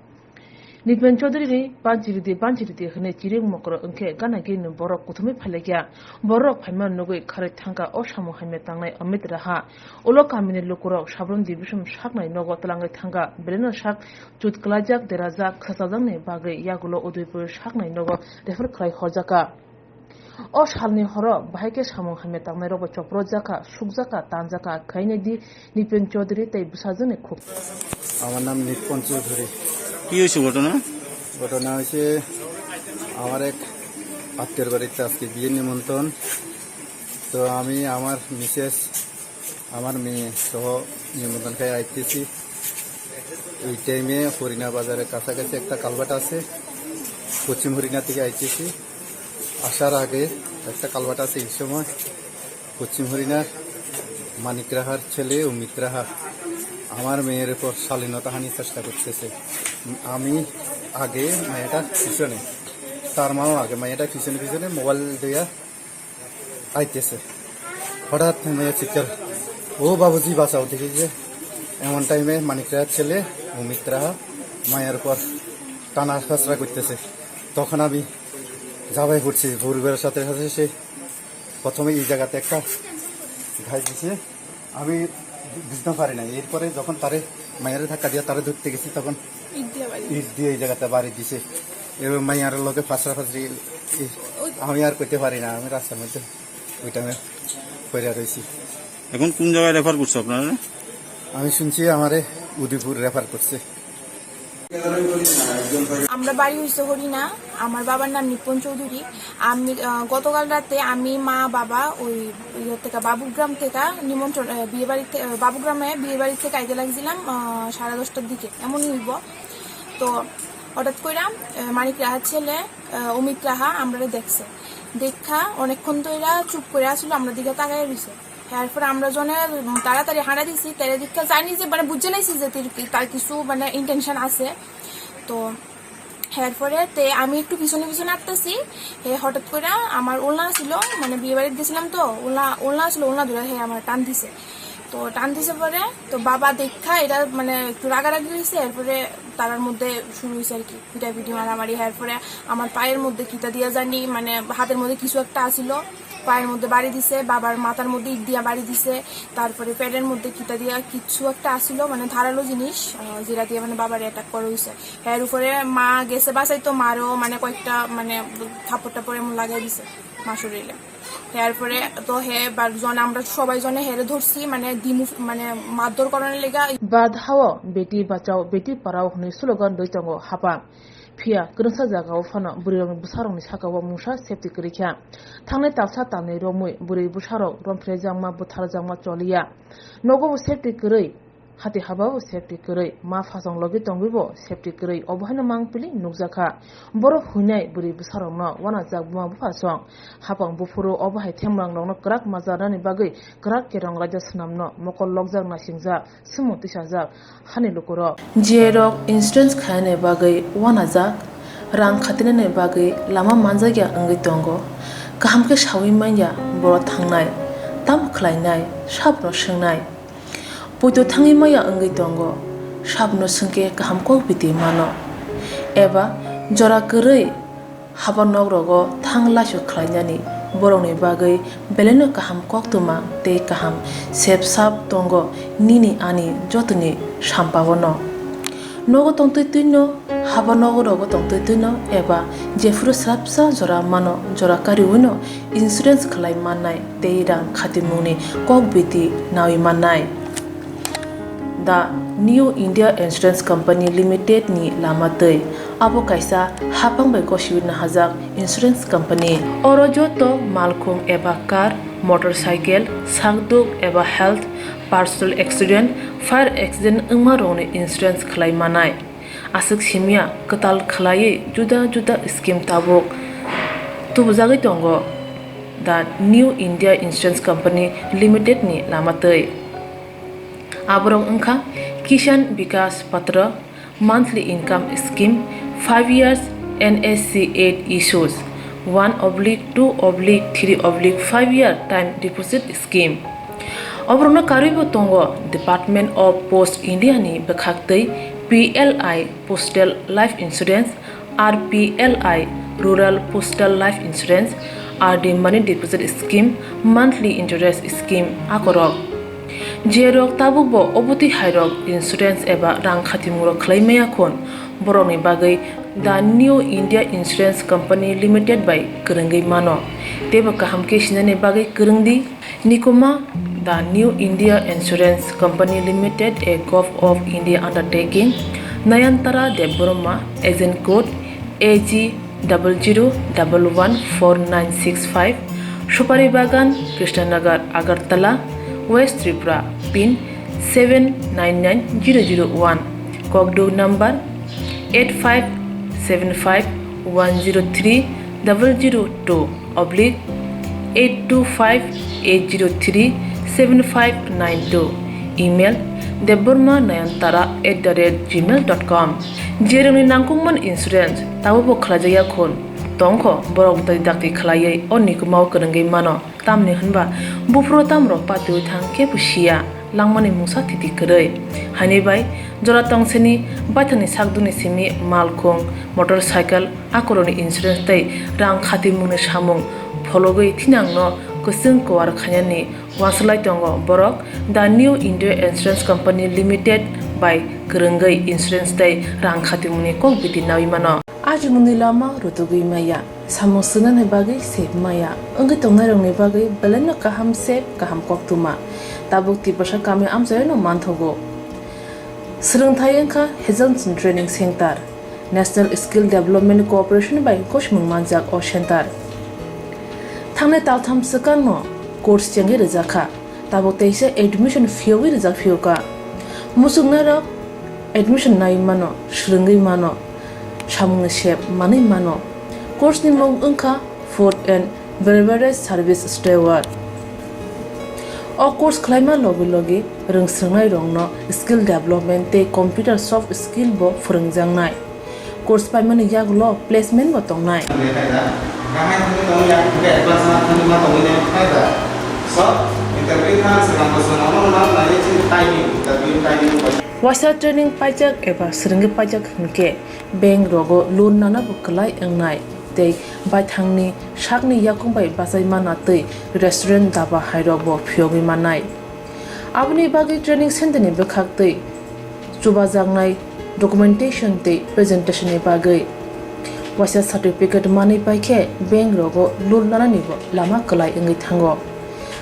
Nipen Chaudhary ni banchiridi, banchiridi hwnwi chiring mokro wngkhe gana gini borok kuthumwi phailaikha. Borok phaima nugwi kharwi thangkha o samung hamya tangnai Amit Raha. Ulo kamini lukurok Sabrum division saknai nogo twlangwi thangkha. Beleno sak chut kwlaijak, derajak, khwchajakni bagwi yagulo Udaipur saknai nogo refer khlai horjakha. O salni horo bahai khe samung hamya tangnairokbo chopro jakha, sukjakha, tanjakha, khainai di Nipen Chaudhary tei bwsajwkni khuk. আমার নাম নিপন চৌধুরী। কি হয়েছে ঘটনা? ঘটনা হয়েছে, আমার এক আত্মীয়র বাড়িতে আজকে বিয়ের নিমন্ত্রণ। তো আমি আমার মিসেস আমার মেয়ে সহ নিমন্ত্রণ খাই আইতেছি। ওই টাইমে হরিণা বাজারের কাছাকাছি একটা কালভার্ট আছে, পশ্চিম হরিণা থেকে আইতেছি। আসার আগে একটা কালভার্ট আছে, এই সময় পশ্চিম হরিণার মানিক রাহার ছেলে অমিত রাহা আমার মেয়ের উপর শালীনতা হানির চেষ্টা করতেছে। আমি আগে, মেয়েটা পিছনে, তার মাও আগে, মেয়েটা পিছনে পিছনে মোবাইল দিয়া আইতেছে। হঠাৎ মেয়ে চিৎকার, "ও বাবুজি বাঁচাও!" দেখি যে এমন টাইমে মানিক রাহার ছেলে অমিত রাহা মায়ের উপর টানা হেঁচড়া করতেছে। তখন আমি ঝাঁপাই পড়ছি, ভোরবেলার সাথে সাথে সে প্রথমে এই জায়গাতে একটা ঘাই দিছে, আমি বুঝতে পারি না। এরপরে যখন তারে মায়ের ধাক্কা দিয়ে তারে ধরতে গেছি, তখন ইট দিয়ে বাড়ি। ইট দিয়ে এই জায়গাতে বাড়ি দিছে। এবার মায়ের লগে ফাঁসরা ফাঁসরি, এই, আমি আর করতে পারি না, আমি রাস্তার মধ্যে ওই টাইমে পড়ে রয়েছি। এখন কোন জায়গায় রেফার করছে আপনারা? আমি শুনছি আমারে উদয়পুর রেফার করছে। আমরা বাড়ি হইছে হরিণা, আমার বাবার নাম নিপুণ চৌধুরী। আমি, আহ, গতকাল রাতে আমি, মা, বাবা ওই ইয়ে থেকে, বাবুগ্রাম থেকে নিমন্ত্রণ, আহ, বিয়ে বাড়ি থে-, আহ, বাবুগ্রামে বিয়ে বাড়ি থেকে আইতে লাগছিলাম, আহ, সাড়ে দশটার দিকে এমনই হইব। তো হঠাৎ করে, আহ, মানিক রাহার ছেলে, আহ, অমিত রাহা আমরারে দেখছে, দেখা অনেকক্ষণ ধইরা চুপ করে আসলো, আমরা দিকে তাকাই রইছে। এরপর আমরা জনে, উম, তাড়াতাড়ি হাঁটা দিছি, তেরে দিকে জানি যে মানে বুঝে লাইছি যে তার কি-, তার কিছু মানে ইন্টেনশন আছে। তো এরপরে তে আমি একটু পিছনে পিছনে আটতেছি, হে হঠাৎ করে আমার ওলনা ছিল, মানে বিয়ে বাড়িতে গেছিলাম তো, ওলনা, ওলনা ছিল, ওলনা ধরে হে আমার টান দিছে। তো টান দিছে পরে তো বাবা দেখা এটা মানে একটু রাগারাগি হয়েছে, এরপরে তারার মধ্যে শুরু হয়েছে আর কি, পিটাপিটি মারামারি। এরপরে আমার পায়ের মধ্যে কিতা দিয়া জানি, মানে হাতের মধ্যে কিছু একটা আছিল, পায়ের মধ্যে বাড়ি দিছে, বাবার মাথার মধ্যে ইট দিয়া বাড়ি দিছে, তারপরে পেটের মধ্যে কিতা দিয়া কিছু একটা আছিল, মানে ধারালো জিনিস, আহ, যেটা দিয়ে মানে বাবার অ্যাটাক করা হয়েছে। এর উপরে মা গেছে বাসাই, তো মারও মানে কয়েকটা মানে থাপ্পড় টাপ্পড় এমন লাগাই দিছে মা শরীরে। এরপরে তো হে বা জন, আমরা সবাই জনে হেরে ধরছি, মানে দিমু, মানে মারধর করানোর লেগা। Badhao beti bachao beti parao hwnwi slogan rwi tongo hapang. Phiya kwrwngsa jagao phano bwrwirokni bwsarokni sakao mungsa safety kwrwi kha. Thangnai talsa talnwi romwi bwrwi bwsarok romphrejakma bwtharjakma choliya. Nogo bo safety kwrwi, hati habao safety kwrwi, ma phasong logi tongwibo safety kwrwi, obo haino mangpili nukjakha. Borok huinai bwrwi bwsarokno uanajak buma buphasong. Hapang buphuru obo hai themrangrokno kwrak majarnani bagwi kwrak kerong raida swnamno mokol lokjak naisingjak. Swmung tisajak hani lukurok. Jerok insurance khainani bagwi uanajak, rang khatinani bagwi lama manjakya wngwi tongo. Kaham khe sawi manya borok thangnai, tamo khlainai, sabno swngnai. Poito thangwi manya wngwi tongo, sabno swngkhe kaham kok biti mano. Eba jora kwrwi haba nok rogo thang laisu khlainani borokni bagwi belaino kaham koktwma tei kaham sep sap tongo nini ani jotoni sampao no. Nogo tongtwi twino, haba nogo rogo tongtwi twino eba jephuru swrapsa jora mano, jora kariwino insurance khlai mannai tei rang khatimungni kok biti nawi mannai. The New India Insurance Company Limited ni lama twi. Abo kaisa hapang bai gosiwi nahajak insurance company. Oro joto malkhung eba car, motorcycle, sakduk eba health, personal accident, fire accident wngma rokni insurance khlai manai. Aswk simya kwtal khlaiwi juda juda scheme tabuk tubujagwi tongo the New India Insurance Company Limited ni lama twi. Aborok wngkha Kisan Vikas Patra, monthly income scheme, five years N S C eight issues, one oblique two oblique three oblique five year time deposit scheme. Oborokno karwibo tongo Department of Post India ni bwkhak twi P L I Postal Life Insurance, R P L I Rural Postal Life Insurance, R D Money Deposit Scheme, Monthly Interest Scheme akorok. Jerok tabukbo obotwi hairok insurance eba rang khatimungrok khlai maya khun, borokni bagwi The New India Insurance Company Limited bai kwrwngwi mano. Teibo kaham khe sinani bagwi kwrwng di. Nikoma, The New India Insurance Company Limited, a Govt of India undertaking, Nayantara Debbarma, agent code A G double zero double one four nine six five, Supari Bagan, Krishnanagar, Agartala, West Tripura, pin seven nine nine zero zero one, kokduk number eight five seven five one zero three double zero two oblique eight two five eight zero three seven five nine two, email debbarma nayantara at the rate gmail dot com. Jerokni nangkukmani insurance tabukbo khlaijakya khun, Tongkho borok dakti dakti khlaiwi o nikumao kwrwngwi mano, tamni hwnba buphuru tamrok patiwi thang kebo siya, langmani mungsa thiti kwrwi. Haini bai jora tongsini baithangni sakdukni simi malkhung, motorcycle, akorokni insurance tei rang khatimungni samung phologwi thinangno kwchwng kuar khainani uansuk lai tongo borok The New India Insurance Company Limited bai kwrwngwi insurance tei rang khatimungni kok bidi naui mano. Ajimungni lama rutugwi maya, samung swngnani bagwi sep maya, wngwi tongnairokni bagwi belaino kaham sep, kaham koktwma. Tabuk Tiprasa kami amchaino manthogo. Swrwngthai wngkha Hazelson Training Center, National Skill Development Corporation bai gosimung manjak o center. Thangnai taltham swkangno course chengwi rwjakha, tabuk teisa admission phiyogwi rwjak phiyokha. Muchungnairok admission nai mano, swrwngwi mano, samungni sep manwi mano. Course ni mung wngkha Food and Beverage Service Steward. O course khlaima logi logi rwng swrwngnairokno skill development tei computer soft skill bo phwrwngjaknai. Course paimani yagulo placement bo tongnai. Waisa training paijak eba swrwngwi paijak hwnkhe bank rogo loan nana bo kwlai wngnai tei baithangni sakni yakung bai bachai mana tei restaurant daba hairok bo phiyogwi mannai. Aboni bagwi training center ni bwkhak tei chubajaknai documentation tei presentation ni bagwi waisa certificate manwi paikhe bank rogo loan nanani bo lama kwlai wngwi thango.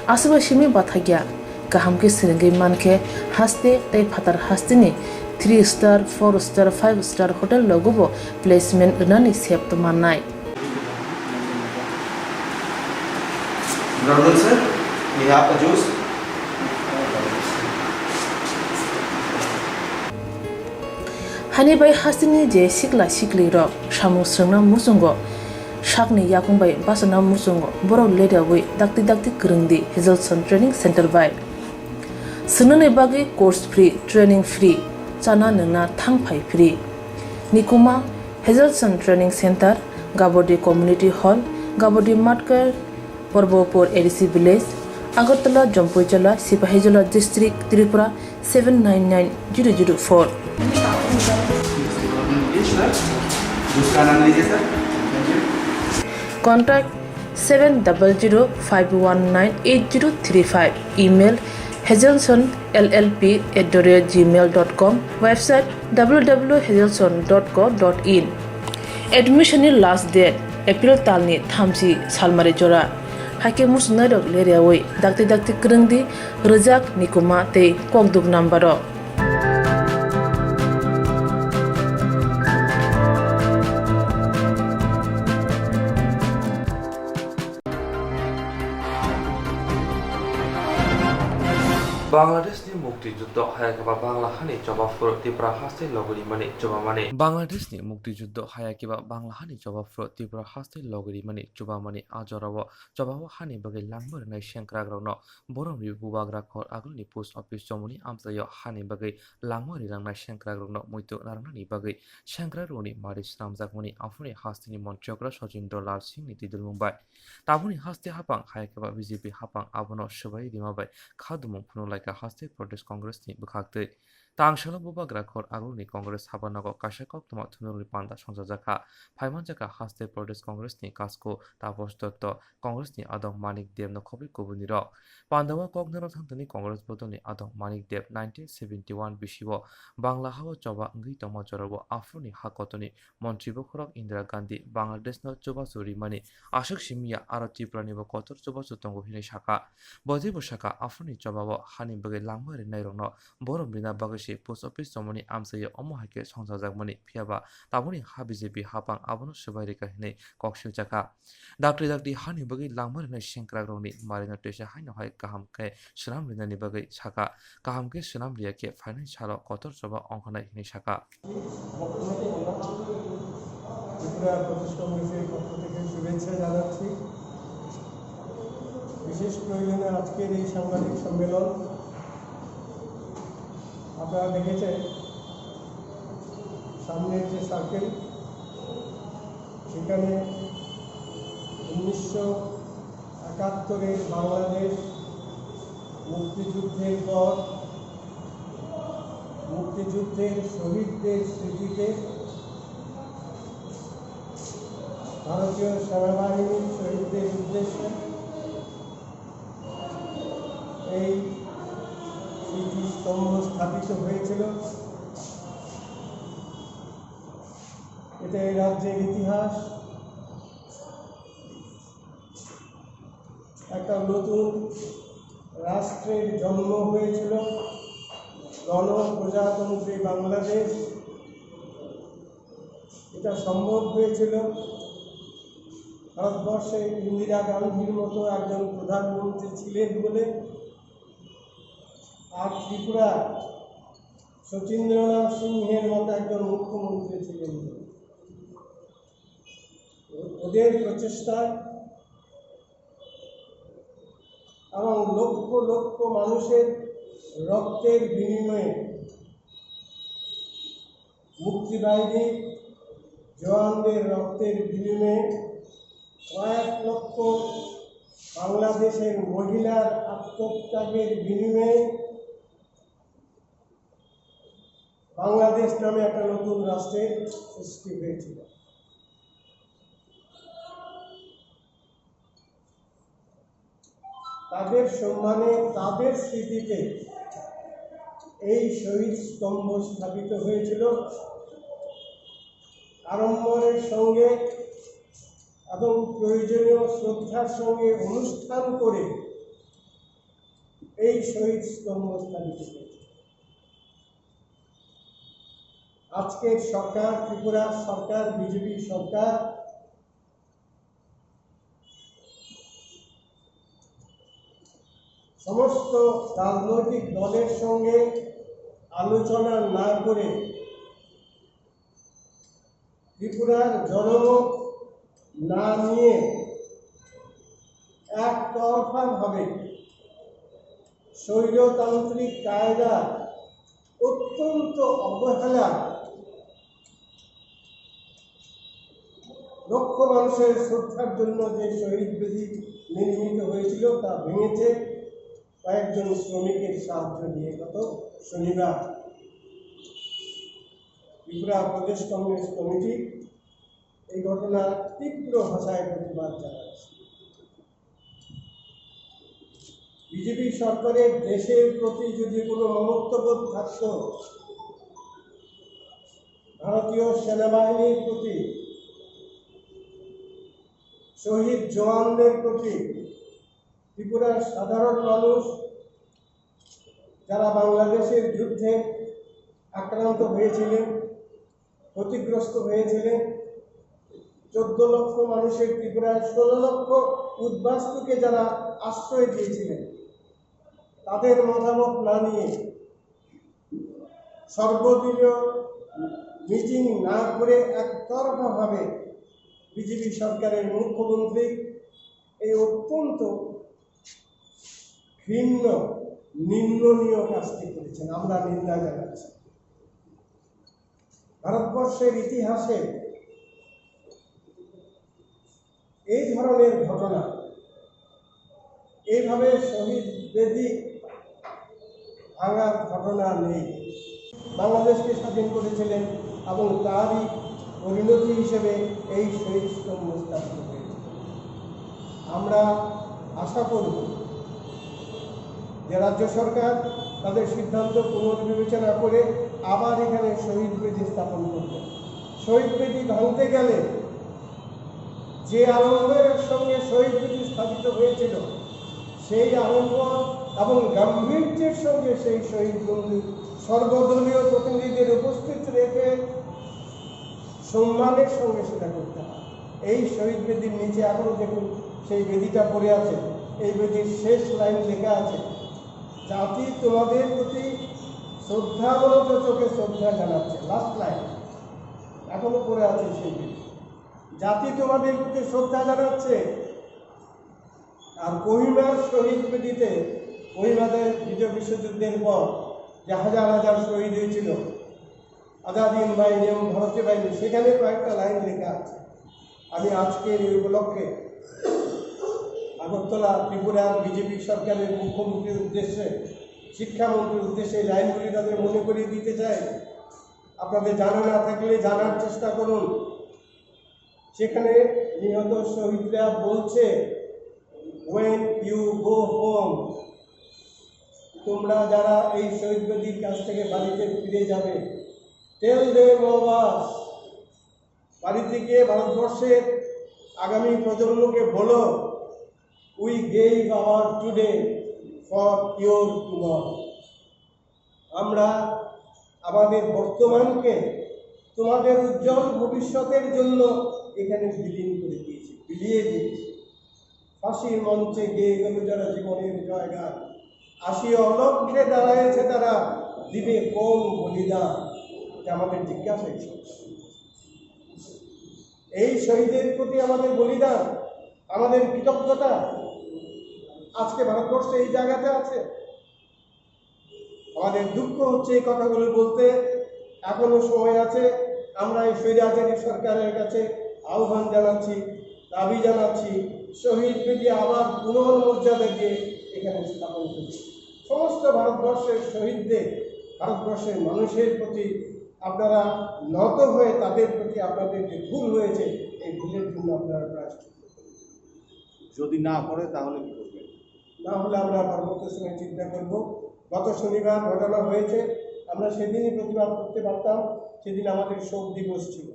Aswkbai simi bathakya. Kaham khe swrwngwi mankhe haste tei phatar hasteni three star, four star, five star hotel rogo bo placement rwnani sep mannai. Good afternoon, sir. We have a juice. Hani bai hasteni je sikla sikli rok samung swrwngna muchungo, sakni yakung bai bachana muchungo, borok leriawi dakti dakti kwrwngdi Hazelson Training Center bai. Swngnani bagwi course free, training free, chana nwngna thang phai free. Nikuma Hazelson Training Center, Gabodi Community Hall, Gabodi Matkar, Porbopur A D C Village, Agartala, Jampuijala, Sipahijola District, Tripura seven nine nine zero zero four. Contact seven double zero five one nine eight zero three five. Email hazelson L L P at the rate gmail dot com. Website W W W hazelson dot co dot in. Admission ni last date April talni thamchi salmari jora. Haikhe muchungnairok leriawi dakti dakti kwrwngdi rwjak nikuma tei kokduk number rok. Bangladeshni mukti juddho hayakhe ba Bangla hani choba phuru Tripura haste logi rimani chubamani. Bangladeshni mukti juddho hayakhe ba Bangla hani choba phuru Tripura haste logi rimani chubamani a jorao chobao hani bagwi langma rinai sengkrakrokno borom ri bubagra khor agulni post office chomoni amchaio hani bagwi langma rinai sengkrakrokno muitu narwknani bagwi sengkrakrokni mari swnamjakmani aphuruni hasteni monchokra Sachindra Lal Singhni twi dulmung bai. Tabukni haste haphang hai khe ba B J P haphang abono swbai rima bai kha dumung phunuk lai kha haste Pradesh Congress ni bwkhak twi. Tang salo bubagra khor agulni Congress habanogo kaisa koktwma thumnarokni panda songchajakha. Phaimanjakha haste Pradesh Congress ni Kasko Taposh Dotto, Congress ni adong Manik Deb no khobwi kubuni rok. Pandao kok narwk thangtani Congress bodolni adong Manik Deb nineteen seventy one bisio Bangla hao choba wngwi tongma jorao aphuruni ha kotorni Montri bokhorok Indira Gandhi Bangladeshno chubachu rimani aswk simi ya, aro Tripuranibo kotor chubachu tongo hinwi sakha. Bo teibo sakha, aphuruni chobao hani bagwi langma rinairokno borom rina bagwi se post office chomoni amchaio omo hai khe songchajakmani, phiyaba tabukni ha B J P haphang abono swbai rikha hinwi kok siljakha. Dakti dakti hani bagwi langma rinai sengkrakrokni marino teisa haino hai kaham khe swnam rinani bagwi sakha. Kaham khe swnam riya khe phainai salo kotor choba ongkhanai hinwi sakha. Tripura প্রদেশ কংগ্রেসের পক্ষ থেকে শুভেচ্ছা জানাচ্ছি। বিশেষ প্রয়োজনে আজকের এই সাংবাদিক সম্মেলন, আপনারা দেখেছেন সামনের যে সার্কেল, সেখানে উনিশশো একাত্তরের বাংলাদেশ মুক্তিযুদ্ধের পর মুক্তিযুদ্ধের শহীদদের স্মৃতিতে ভারতীয় সেনাবাহিনীর শহীদদের উদ্দেশ্যে এই স্মৃতিস্তম্ভ স্থাপিত হয়েছিল। এটা এই রাজ্যের ইতিহাস। একটা নতুন রাষ্ট্রের জন্ম হয়েছিল, গণপ্রজাতন্ত্রী বাংলাদেশ। এটা সম্ভব হয়েছিল ভারতবর্ষে ইন্দিরা গান্ধীর মতো একজন প্রধানমন্ত্রী ছিলেন বলে, আর ত্রিপুরা শচীন্দ্রনাথ সিংহের মতো একজন মুখ্যমন্ত্রী ছিলেন বলে। ওদের প্রচেষ্টায় এবং লক্ষ লক্ষ মানুষের রক্তের বিনিময়ে, মুক্তিবাহিনীর জওয়ানদের রক্তের বিনিময়ে, কয়েক লক্ষ বাংলাদেশের মহিলার আত্মত্যাগের বিনিময়ে বাংলাদেশ নামে একটা নতুন রাষ্ট্রের সৃষ্টি হয়েছিল। তাদের সম্মানে, তাদের স্মৃতিতে এই শহীদ স্তম্ভ স্থাপিত হয়েছিল। আড়ম্বরের সঙ্গে এবং প্রয়োজনীয় শ্রদ্ধার সঙ্গে অনুষ্ঠান করে এই শহীদ স্তম্ভ স্থাপিত হয়েছে। আজকের সরকার, ত্রিপুরার সরকার, বিজেপি সরকার, সমস্ত রাজনৈতিক দলের সঙ্গে আলোচনা না করে ত্রিপুরার জনমত না নিয়ে একতরফাভাবে স্বৈরতান্ত্রিক কায়দা অত্যন্ত অবহেলা, লক্ষ মানুষের শ্রদ্ধার জন্য যে শহীদ বেদি নির্মিত হয়েছিল তা ভেঙেছে কয়েকজন শ্রমিকের সাহায্য নিয়ে। গত শনিবার ত্রিপুরা প্রদেশ কংগ্রেস কমিটি এই ঘটনার তীব্র ভাষায় প্রতিবাদ জানাচ্ছে। বিজেপি সরকারের দেশের প্রতি যদি কোনো মমত্ববোধ থাকত, ভারতীয় সেনাবাহিনীর প্রতি, শহীদ জওয়ানদের প্রতি, ত্রিপুরার সাধারণ মানুষ যারা বাংলাদেশের যুদ্ধে আক্রান্ত হয়েছিলেন, ক্ষতিগ্রস্ত হয়েছিলেন, চোদ্দ লক্ষ মানুষের ত্রিপুরায় ষোলো লক্ষ উদ্বাস্তুকে যারা আশ্রয় দিয়েছিলেন, তাদের মতামত না নিয়ে, সর্বদলীয় মিটিং না করে একতরফাভাবে বিজেপি সরকারের মুখ্যমন্ত্রী এই অত্যন্ত ঘৃণ্য, নিন্দনীয় কাজটি করেছেন। আমরা নিন্দা জানাচ্ছি। ভারতবর্ষের ইতিহাসে এই ধরনের ঘটনা, এইভাবে শহীদ বেদি ভাঙার ঘটনা নেই। বাংলাদেশকে স্বাধীন করেছিলেন এবং তারই পরিণতি হিসেবে এই শহীদ স্তম্ভ স্থাপিত হয়েছিল। আমরা আশা করব যে রাজ্য সরকার তাদের সিদ্ধান্ত পুনর্বিবেচনা করে আবার এখানে শহীদ বেদি স্থাপন করবে। শহীদ বেদি ভাঙতে গেলে যে আড়ম্বরের সঙ্গে শহীদ বেদি স্থাপিত হয়েছিল, সেই আড়ম্বর এবং গাম্ভীর্যের সঙ্গে সেই শহীদ মন্দির সর্বদলীয় প্রতিনিধিদের উপস্থিত রেখে সম্মানের সঙ্গে সেটা করতে হয়। এই শহীদ বেদির নিচে এখনো দেখুন, সেই বেদিটা পড়ে আছে। এই বেদির শেষ লাইন লেখা আছে, "জাতি তোমাদের প্রতি শ্রদ্ধাবনত চোখে শ্রদ্ধা জানাচ্ছে।" লাস্ট লাইন এখনো পড়ে আছে সেই বেদি। "জাতি তোমাদের প্রতি শ্রদ্ধা জানাচ্ছে।" আর কোহিমার শহীদ বেদিতে, কোহিমাতে দ্বিতীয় বিশ্বযুদ্ধের পর যে হাজার হাজার শহীদ হয়েছিল, আজাদ হিন্দ বাহিনী এবং ভারতীয় বাহিনী, সেখানে কয়েকটা লাইন লেখা আছে। আমি আজকের এই উপলক্ষে আগরতলা, ত্রিপুরার বিজেপি সরকারের মুখ্যমন্ত্রীর উদ্দেশ্যে, শিক্ষামন্ত্রীর উদ্দেশ্যে এই লাইনগুলি তাদের মনে করিয়ে দিতে চাই। আপনাদের জানা না থাকলে জানার চেষ্টা করুন। সেখানে নিহত শহীদরা বলছে, "When you go home, তোমরা যারা এই শহীদ বেদির কাছ থেকে বাড়িতে ফিরে যাবে, tell them of us।" বাড়িতে গিয়ে ভারতবর্ষের আগামী প্রজন্মকে বলো, "We gave our today for your tomorrow।" আমরা আমাদের বর্তমানকে তোমাদের উজ্জ্বল ভবিষ্যতের জন্য এখানে বিলীন করে দিয়েছি, বিলিয়ে দিয়েছি। ফাঁসির মঞ্চে গেয়ে গেল যারা জীবনের জয়গান, আসি অলক্ষ্যে দাঁড়াইছে তারা, দিবে কোন বলিদান? এটা আমাদের জিজ্ঞাসা। এই শহীদের প্রতি আমাদের বলিদান, আমাদের কৃতজ্ঞতা আজকে ভারতবর্ষে এই জায়গাতে আছে। আমাদের দুঃখ হচ্ছে এই কথাগুলো বলতে। এখনো সময় আছে। আমরা এই স্বৈরাচারী সরকারের কাছে আহ্বান জানাচ্ছি, দাবি জানাচ্ছি, শহীদ বেদি আবার পুনর্মর্যাদা দিয়ে এখানে স্থাপন করুন। সমস্ত ভারতবর্ষের শহীদদের, ভারতবর্ষের মানুষের প্রতি আপনারা নত হয়ে তাদের প্রতি আপনাদের যে ভুল হয়েছে, এই ভুলের জন্য আপনারা প্রায়শ্চিত্ত করুন। যদি না করে তাহলে কি করবেন? না হলে আমরা পরবর্তী সময় চিন্তা করব। গত শনিবার ঘটনা হয়েছে, আমরা সেদিনই প্রতিবাদ করতে পারতাম, সেদিন আমাদের শোক দিবস ছিল।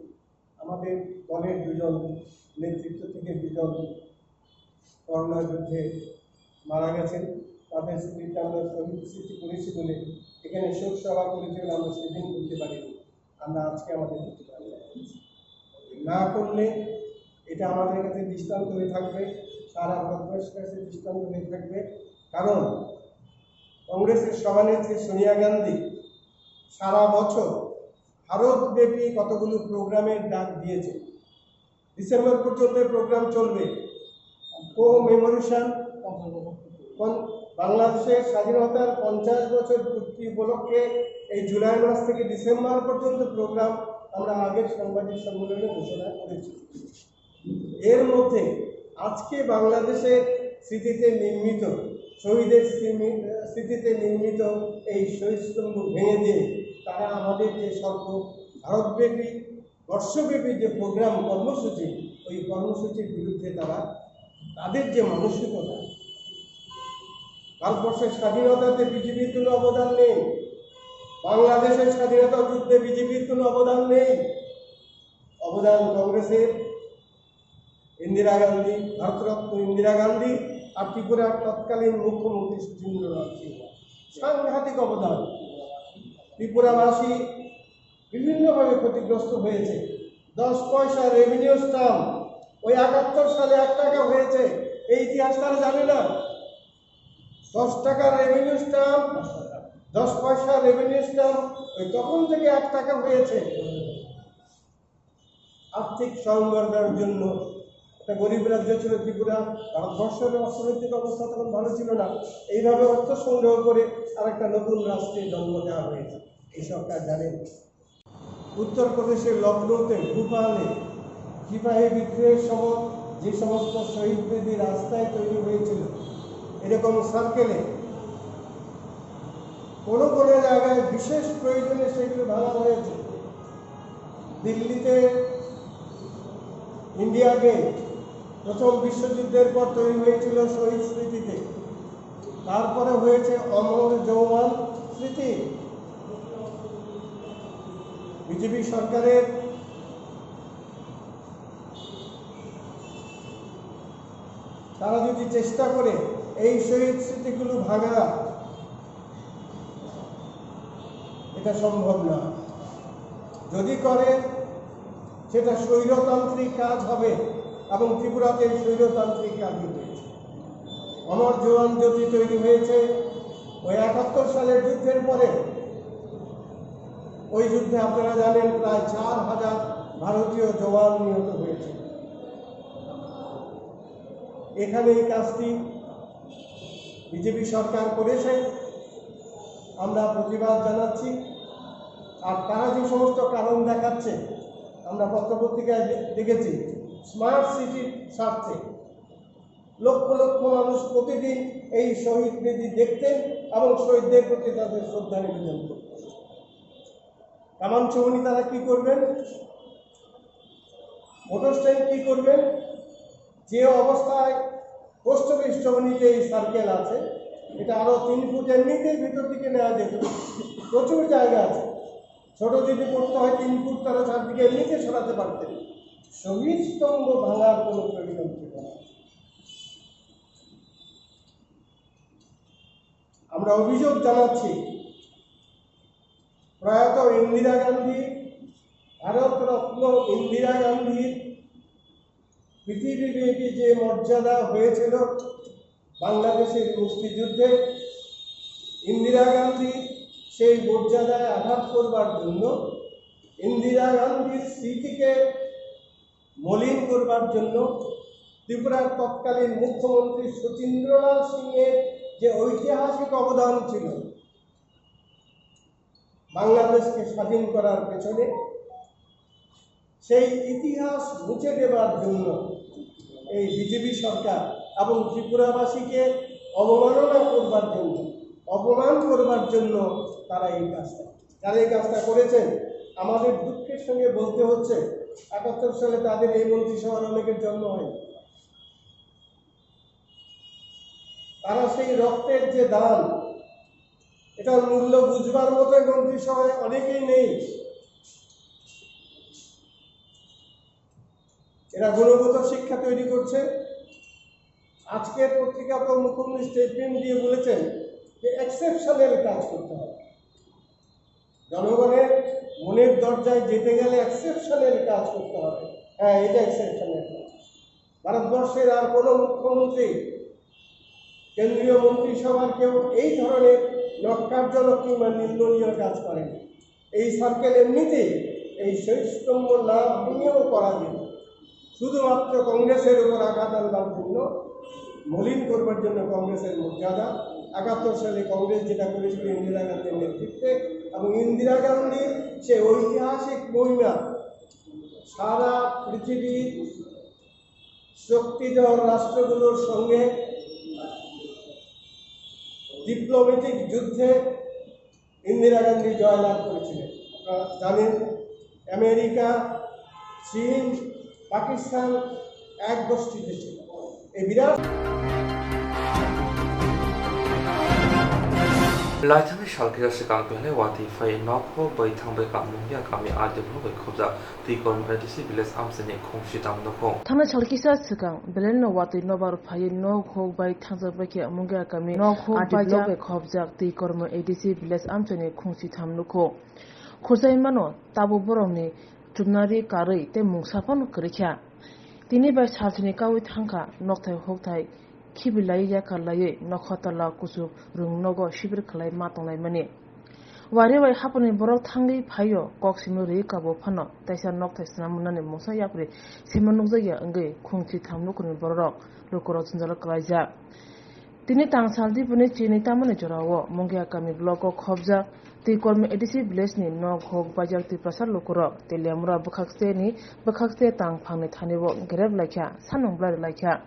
আমাদের দলের দুজন নেতৃত্ব থেকে দুজন করোনা যুদ্ধে মারা গেছেন, তাদের স্মৃতিতে আমরা শহীদ স্মৃতি করেছি বলে এখানে শোক সভা করেছি বলে আমরা সেদিন করতে পারিনি। আমরা আজকে আমাদের প্রতিবাদ করছি। না করলে এটা আমাদের কাছে দৃষ্টান্ত হয়ে থাকবে, সারা ভারতবর্ষের কাছে দৃষ্টান্ত হয়ে থাকবে। কারণ কংগ্রেসের সভানেত্রী সোনিয়া গান্ধী সারা বছর ভারতব্যাপী কতগুলো প্রোগ্রামের ডাক দিয়েছে। ডিসেম্বর পর্যন্ত প্রোগ্রাম চলবে। কো মেমোরেশন, বাংলাদেশের স্বাধীনতার পঞ্চাশ বছর পূর্তি উপলক্ষে এই জুলাই মাস থেকে ডিসেম্বর পর্যন্ত প্রোগ্রাম আমরা আগের সাংবাদিক সম্মেলনে ঘোষণা করেছি। এর মধ্যে আজকে বাংলাদেশের স্মৃতিতে নির্মিত, শহীদের স্মৃ-, স্মৃতিতে নির্মিত এই শহীদ স্তম্ভ ভেঙে দিয়ে তারা আমাদের যে সর্ব ভারতব্যাপী বর্ষব্যাপী যে প্রোগ্রাম কর্মসূচি, ওই কর্মসূচির বিরুদ্ধে তারা, তাদের যে মানসিকতা, ভারতবর্ষের স্বাধীনতাতে বিজেপির কোনো অবদান নেই, বাংলাদেশের স্বাধীনতা যুদ্ধে বিজেপির কোনো অবদান নেই। অবদান কংগ্রেসের, ইন্দিরা গান্ধী, ভারতরত্ন ইন্দিরা গান্ধী আর ত্রিপুরার তৎকালীন মুখ্যমন্ত্রী সুধীন্দ্রনাথ সিংহ। সাংঘাতিক অবদান। ত্রিপুরাবাসী বিভিন্নভাবে ক্ষতিগ্রস্ত হয়েছে। দশ পয়সা রেভিনিউ স্ট্যাম্প ওই একাত্তর সালে এক টাকা হয়েছে, এই ইতিহাস তারা জানে না। দশ টাকার রেভিনিউ স্ট্যাম্প, দশ পয়সা রেভিনিউ স্ট্যাম্প ওই তখন থেকে এক টাকা হয়েছে। আর্থিক স্বয়ংবরদার জন্য একটা গরিব রাজ্য ছিল ত্রিপুরা, ভারতবর্ষের অর্থনৈতিক অবস্থা তখন ভালো ছিল না। এইভাবে অর্থ সংগ্রহ করে আর একটা নতুন রাষ্ট্রে জন্ম দেওয়া হয়েছে, এই সরকার জানেন। উত্তরপ্রদেশের লখনৌতে ভূপালে সিপাহী বিদ্রোহের সময় যে সমস্ত শহীদ বেদি রাস্তায় তৈরি হয়েছিল, এরকম সার্কেলে কোনো কোনো জায়গায় বিশেষ প্রয়োজনে সেগুলো ভাঙা হয়েছে। দিল্লিতে ইন্ডিয়া গেট প্রথম বিশ্বযুদ্ধের পর তৈরি হয়েছিল শহীদ স্মৃতিতে, তারপরে হয়েছে অমর জওয়ান স্মৃতি। বিজেপি সরকারের, তারা যদি চেষ্টা করে এই শহীদ স্মৃতিগুলো ভাঙা, এটা সম্ভব না। যদি করে, সেটা স্বৈরতান্ত্রিক কাজ হবে, এবং ত্রিপুরাতে স্বৈরতান্ত্রিক কাজই হয়েছে। অমর জওয়ান জ্যোতি তৈরি হয়েছে ওই একাত্তর সালের যুদ্ধের পরে। ওই যুদ্ধে আপনারা জানেন, প্রায় চার হাজার ভারতীয় জওয়ান নিহত হয়েছে। এখানে এই কাজটি বিজেপি সরকার করেছে, আমরা প্রতিবাদ জানাচ্ছি। আর তারা যে সমস্ত কারণ দেখাচ্ছে, আমরা পত্রপত্রিকায় দে-, দেখেছি, স্মার্ট সিটির স্বার্থে লক্ষ লক্ষ মানুষ প্রতিদিন এই শহীদ বেদি দেখতেন এবং শহীদদের প্রতি তাদের শ্রদ্ধা নিবেদন করতেন। কামান চৌমুহনী তারা কি করবেন? মোটর স্ট্যান্ড কি করবেন? যে অবস্থায় পোস্ট অফিস চৌমুহনীতে এই সার্কেল আছে, এটা আরো তিন ফুট এমনিতেই ভিতর দিকে নেওয়া যেত, প্রচুর জায়গা আছে। ছোট যদি করতে হয়, তিন ফুট তারা চারদিকে এমনিতে সরাতে পারতেন। শহীদ স্তম্ভ ভাঙার কোনো প্রয়োজন ছিল না। আমরা অভিযোগ জানাচ্ছি, প্রয়াত ইন্দিরা গান্ধী, ভারতরত্ন ইন্দিরা গান্ধীর পৃথিবীব্যাপী যে মর্যাদা হয়েছিল বাংলাদেশের মুক্তিযুদ্ধে, ইন্দিরা গান্ধী সেই মর্যাদায় আঘাত করবার জন্য, ইন্দিরা গান্ধীর স্মৃতিকে মলিন করবার জন্য ত্রিপুরার তৎকালীন মুখ্যমন্ত্রী শচীন্দ্রলাল সিংহের যে ঐতিহাসিক অবদান ছিল বাংলাদেশকে স্বাধীন করার পেছনে, সেই ইতিহাস মুছে দেবার জন্য এই বিজেপি সরকার এবং ত্রিপুরাবাসীকে অবমাননা করবার জন্য, অপমান করবার জন্য তারা এই কাজটা, যারা এই কাজটা করেছেন, আমাদের দুঃখের সঙ্গে বলতে হচ্ছে, একাত্তর সালে তাদের এই মন্ত্রিসভার অনেকের জন্ম হয়নি। তারা সেই রক্তের যে দান, এটার মূল্য বুঝবার মতো এই মন্ত্রিসভায় অনেকেই নেই। এরা গুণগত শিক্ষা তৈরি করছে। আজকের পত্রিকাতেও মুখ্যমন্ত্রী স্টেটমেন্ট দিয়ে বলেছেন যে এক্সেপশনাল কাজ করতে হবে। জনগণের মনের দরজায় যেতে গেলে এক্সেপশনাল কাজ করতে হবে। হ্যাঁ, এটা এক্সেপশনাল কাজ। ভারতবর্ষের আর কোনো মুখ্যমন্ত্রী, কেন্দ্রীয় মন্ত্রিসভার কেউ এই ধরনের ন্যক্কারজনক কিংবা নিন্দনীয় কাজ করেনি। এই সার্কেল এমনিতেই এই শহীদ স্তম্ভ না ভেঙেও করা যেত। শুধুমাত্র কংগ্রেসের উপর আঘাত আনবার জন্য, মলিন করবার জন্য কংগ্রেসের মর্যাদা। একাত্তর সালে কংগ্রেস যেটা করেছিল ইন্দিরা গান্ধীর নেতৃত্বে, এবং ইন্দিরা গান্ধীর সে ঐতিহাসিক মহিমা সারা পৃথিবীর শক্তিধর রাষ্ট্রগুলোর সঙ্গে ডিপ্লোম্যাটিক যুদ্ধে ইন্দিরা গান্ধী জয়লাভ করেছিলেন। আপনারা জানেন, আমেরিকা, চীন, পাকিস্তান এক গোষ্ঠীতে ছিল। এই বিরাট Laithani salkhe swkang belai watwi phai nok hok bai thangbai ka Mungia kami R D block bai khobjak twi kormo A D C village amchaini khungsi tam nukho. Thangna salkisa swkang belai no watwi nobar phai nok hok bai thangjak bai khe Mungia kami nok hok R D block bai khobjak twi kormo A D C village amchaini khungsi tham nukho. Khurjai mano tabuk borokni chumnari karwi tei mungsa phano kwrwi kha. Tini bai salsini kaui thangkha nokthai hokthai khibilai yakarlaiwi nokha tola kuchuk rwng nogo sibir khlai ma tonglaimani. Wari bai hapuni borok thangwi phaio kok simi rwi kabo phano taisa nokthai swnam mwnani mungsa yapri sima nukjakya wngwi khungsi tham lukurokni bororok lukurok jwnjalo kwlaijak. Tini tangsal diboni chini tamani jorao Mungia kami block o khobjak twi kormo A D C village ni nok hok bajak Tiprasa lukurok tei lemra bwkhakste ni bwkhakste tang phangni thani o gerep laikha sanung belai rwlaikha.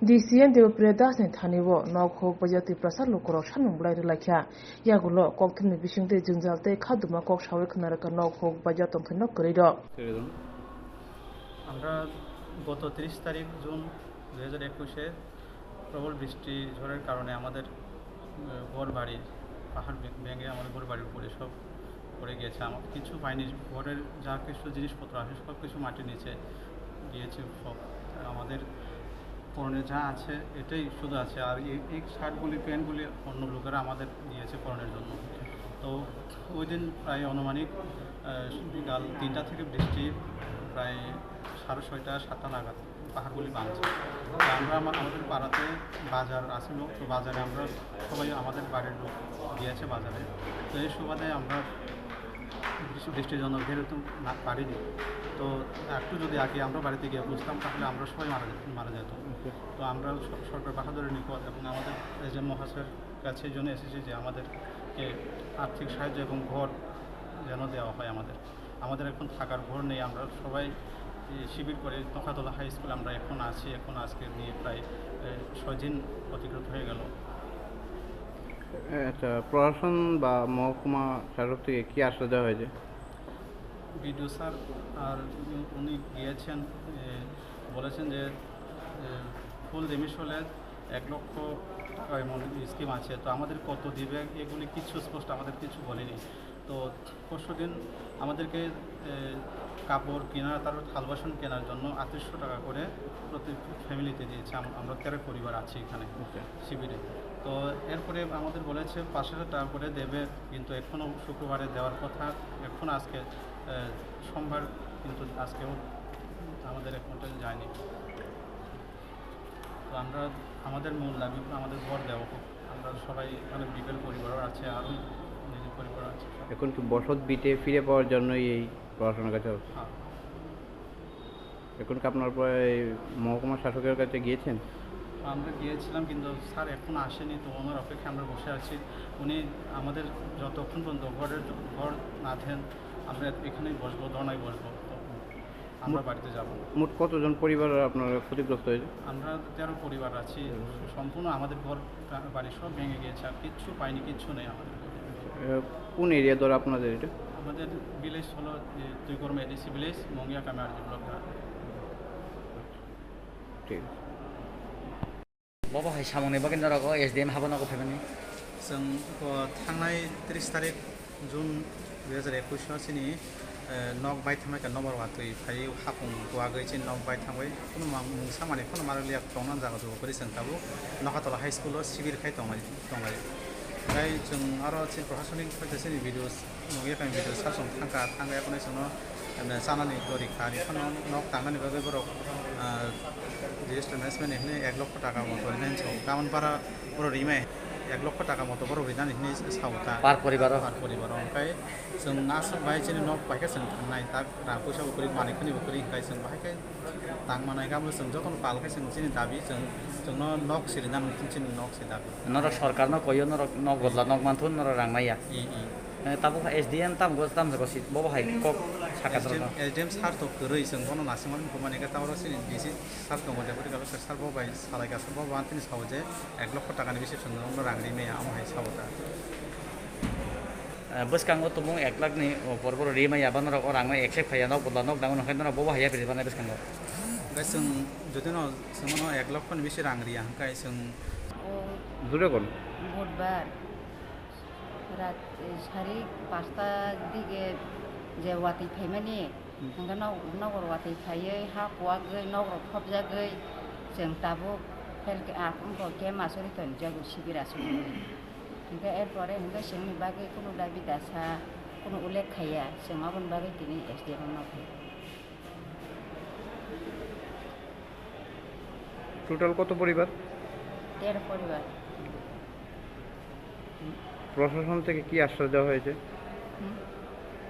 D C M Debapriya Das ni thani o nok hok bajak Tiprasa lukurok sanung belai rwlaikha. Yagulo kokthumni bisingtwi jwngjal tei khaduma kok sawi khwnarwkha nok hok bajak tongthai nok kwrwi rok. আমরা গত তিরিশ তারিখ জুন দুই হাজার একুশে প্রবল বৃষ্টি ঝড়ের কারণে আমাদের, আহ, ঘর বাড়ি, পাহাড় ভে-, ভেঙে আমাদের ঘর বাড়ির উপরে সব পড়ে গিয়েছে। আমার কিছু পাইনি, ঘরের যা কিছু জিনিসপত্র আছে সব কিছু মাটির নিচে গিয়েছে সব। আর আমাদের পরনে যা আছে এটাই শুধু আছে, আর এই, এই শার্টগুলি, প্যান্টগুলি অন্য লোকেরা আমাদের দিয়েছে পরনের জন্য। তো ওই দিন প্রায় আনুমানিক, আহ, বিকাল তিনটা থেকে বৃষ্টি প্রায় সাড়ে ছয়টা, সাতটা নাগাদ পাহাড়গুলি ভাঙছে। তো আমরা আমা-, আমাদের পাড়াতে বাজার আছিল, তো বাজারে আমরা সবাই, আমাদের বাড়ির লোক গিয়েছে বাজারে। তো এই সুবাদে আমরা বৃষ্টি, বৃষ্টির জন্য বেরোতে না পারিনি। তো একটু যদি আগে আমরা বাড়িতে গিয়ে বুঝতাম, তাহলে আমরা সবাই মারা যেত, মারা যেত। তো আমরা স-, সরকার বাহাদুরের নিকট এবং আমাদের এজেন্ট মহাশয়ের কাছে এই জন্য এসেছি যে আমাদেরকে আর্থিক সাহায্য এবং ঘর যেন দেওয়া হয় আমাদের। আমাদের এখন থাকার ঘর নেই, আমরা সবাই এই শিবির করে নখাতলা হাই স্কুলে আমরা এখন আছি। এখন আজকে নিয়ে প্রায়, এ, ছয় দিন অতিক্রান্ত হয়ে গেল। এ, আচ্ছা, প্রশাসন বা মহকুমা শাসক থেকে কি আশ্বাস দেওয়া হয়েছে? বিডিও স্যার আর উনি গিয়েছেন, এ, বলেছেন যে, এ, ফুল রিমিশ হলে এক লক্ষ টাকা এমন স্কিম আছে। তো আমাদের কত দিবে, এগুলি কিছু স্পষ্ট আমাদের কিছু বলেনি। তো পরশুদিন আমাদেরকে, এ, কাপড় কেনা, তারপর থাল বাসন কেনার জন্য আটত্রিশশো টাকা করে প্রতি ফ্যামিলিতে দিয়েছে। আম-, আমরা তেরো পরিবার আছি এখানে আচ্ছা। শিবিরে। তো এরপরে আমাদের বলেছে পাঁচ হাজার টাকা করে দেবে, কিন্তু এখনও শুক্রবারে দেওয়ার কথা, এখন আজকে, এ, সোমবার, কিন্তু আজকেও আমাদের অ্যাকাউন্টে যায়নি। তো আমরা, আমাদের মূল দাবি আমাদের ঘর দেওয়া হোক। আমরা সবাই এখানে বিপিএল পরিবারও আছে, আরও নিজের পরিবার আছে। এখন কি বসত ভিটে ফিরে পাওয়ার জন্যই এই প্রশাসনের কাছে? হ্যাঁ। এখন কি আপনারা প্রায় মহকুমা শাসকের কাছে গিয়েছেন? আমরা গিয়েছিলাম, কিন্তু স্যার এখন আসেনি, তো ওনার অপেক্ষায় আমরা বসে আছি। উনি আমাদের যতক্ষণ পর্যন্ত ঘরের, ঘর না দেন, আমরা এখানেই বসবো, ধর্নায় বসবো। তো আমরা মোট বাড়িতে যাব। মোট কতজন পরিবার আপনার ক্ষতিগ্রস্ত হয়েছে? আমরা তেরো পরিবার আছি। হুম। সম্পূর্ণ আমাদের ঘর, বাড়ি সব ভেঙে গিয়েছে, আর কিচ্ছু পাইনি, কিচ্ছু নেই আমাদের। এ, কোন এরিয়া ধরে আপনাদের এটা? আমাদের ভিলেজ হলো, এ, তুইকর্ম এডিসি ভিলেজ, মঙ্গিয়া কামে আরজি ব্লক। ঠিক আছে। Bo bo hai samungni bagwi norok o S D M habo nogo phaimani. Chwng, o, thangnai tris tarik June dui hajar ekush o chini, eh, nok bai thangbai kha, nokbar watwi phaiwi hapung kuwagwi chini nok bai thangbai. Kunu ma-, mungsa manwi phano ma rwliya, tongna jaga jugo kwrwi chwng tabuk Nokhatola High School o sibir khai tonglai, tonglai. Tei chwng aro chini proshasonic khe chini B D O, nukya kami B D O sir chwng thangkha, thangwi abono chwngno, em, chanani tori kha, ani phano nok tangnani bagwi borok, ah, register management ni hwnwi ek lokho taka moto rinani sao. Tamoni para borok rimai ek lokho taka moto borok rinani hwnwi sao ta. Per poribar o? Per poribar o. Hwnkhe chwng aswk bai chini nok bai khe chwng thangnai, tak rang puisa bo kwrwi, manwi khani bo kwrwi, hwnkhe chwng bahai khe tang manai khe amo chwng jotono pal khe chwng chini dabi chwng, chwngno nok si rinani chini nok si dabi. Norok sorkarno koyo, norok nok bodla nok manthun, norok rang maya. I, i. Eh, tabuk S D M tam go, tam go si, bo bo hai kok saka S D M, saka. S D M sir to kwrwi, chwng bono naisingmani kumani khe, taboro chini D C sir tongo, deputy collector sir, bo bai salai kha, bo bo tini sao je ek lokho takani bisi chwng bono rang ri maya, amo hai sao ta. Eh, bwskango tumung ek lakh ni upor boro ri maya, bono rok o rang no accept khaiya, nok bodla nok dango, hwnkhe norok bo bo hai yapri bana bwskango. Hwnkhe chwng jodi no chwng bono ek lokho ni bisi rang riya, hwnkhe chwng. O jure kon? Budbar. Rat, eh, sari pasta dige je watwi phaimani, hmm, hwnkhe nok, nokbar watwi phaiwi, ha kuwagwi, nokrok khopjagwi, chwng tabuk health, ah, wngkha khe masuri tonjago, sibir aswk wngwi. Hwnkhe er pore hwnkhe chwngni bagwi kunu dabi dasa, kunu ullekh khaiya, chwng aboni bagwi tini S D M no phai. Total কত পরিবার? তেরো পরিবার। প্রশাসন থেকে কি আশ্বাস দেওয়া হয়েছে? হুম?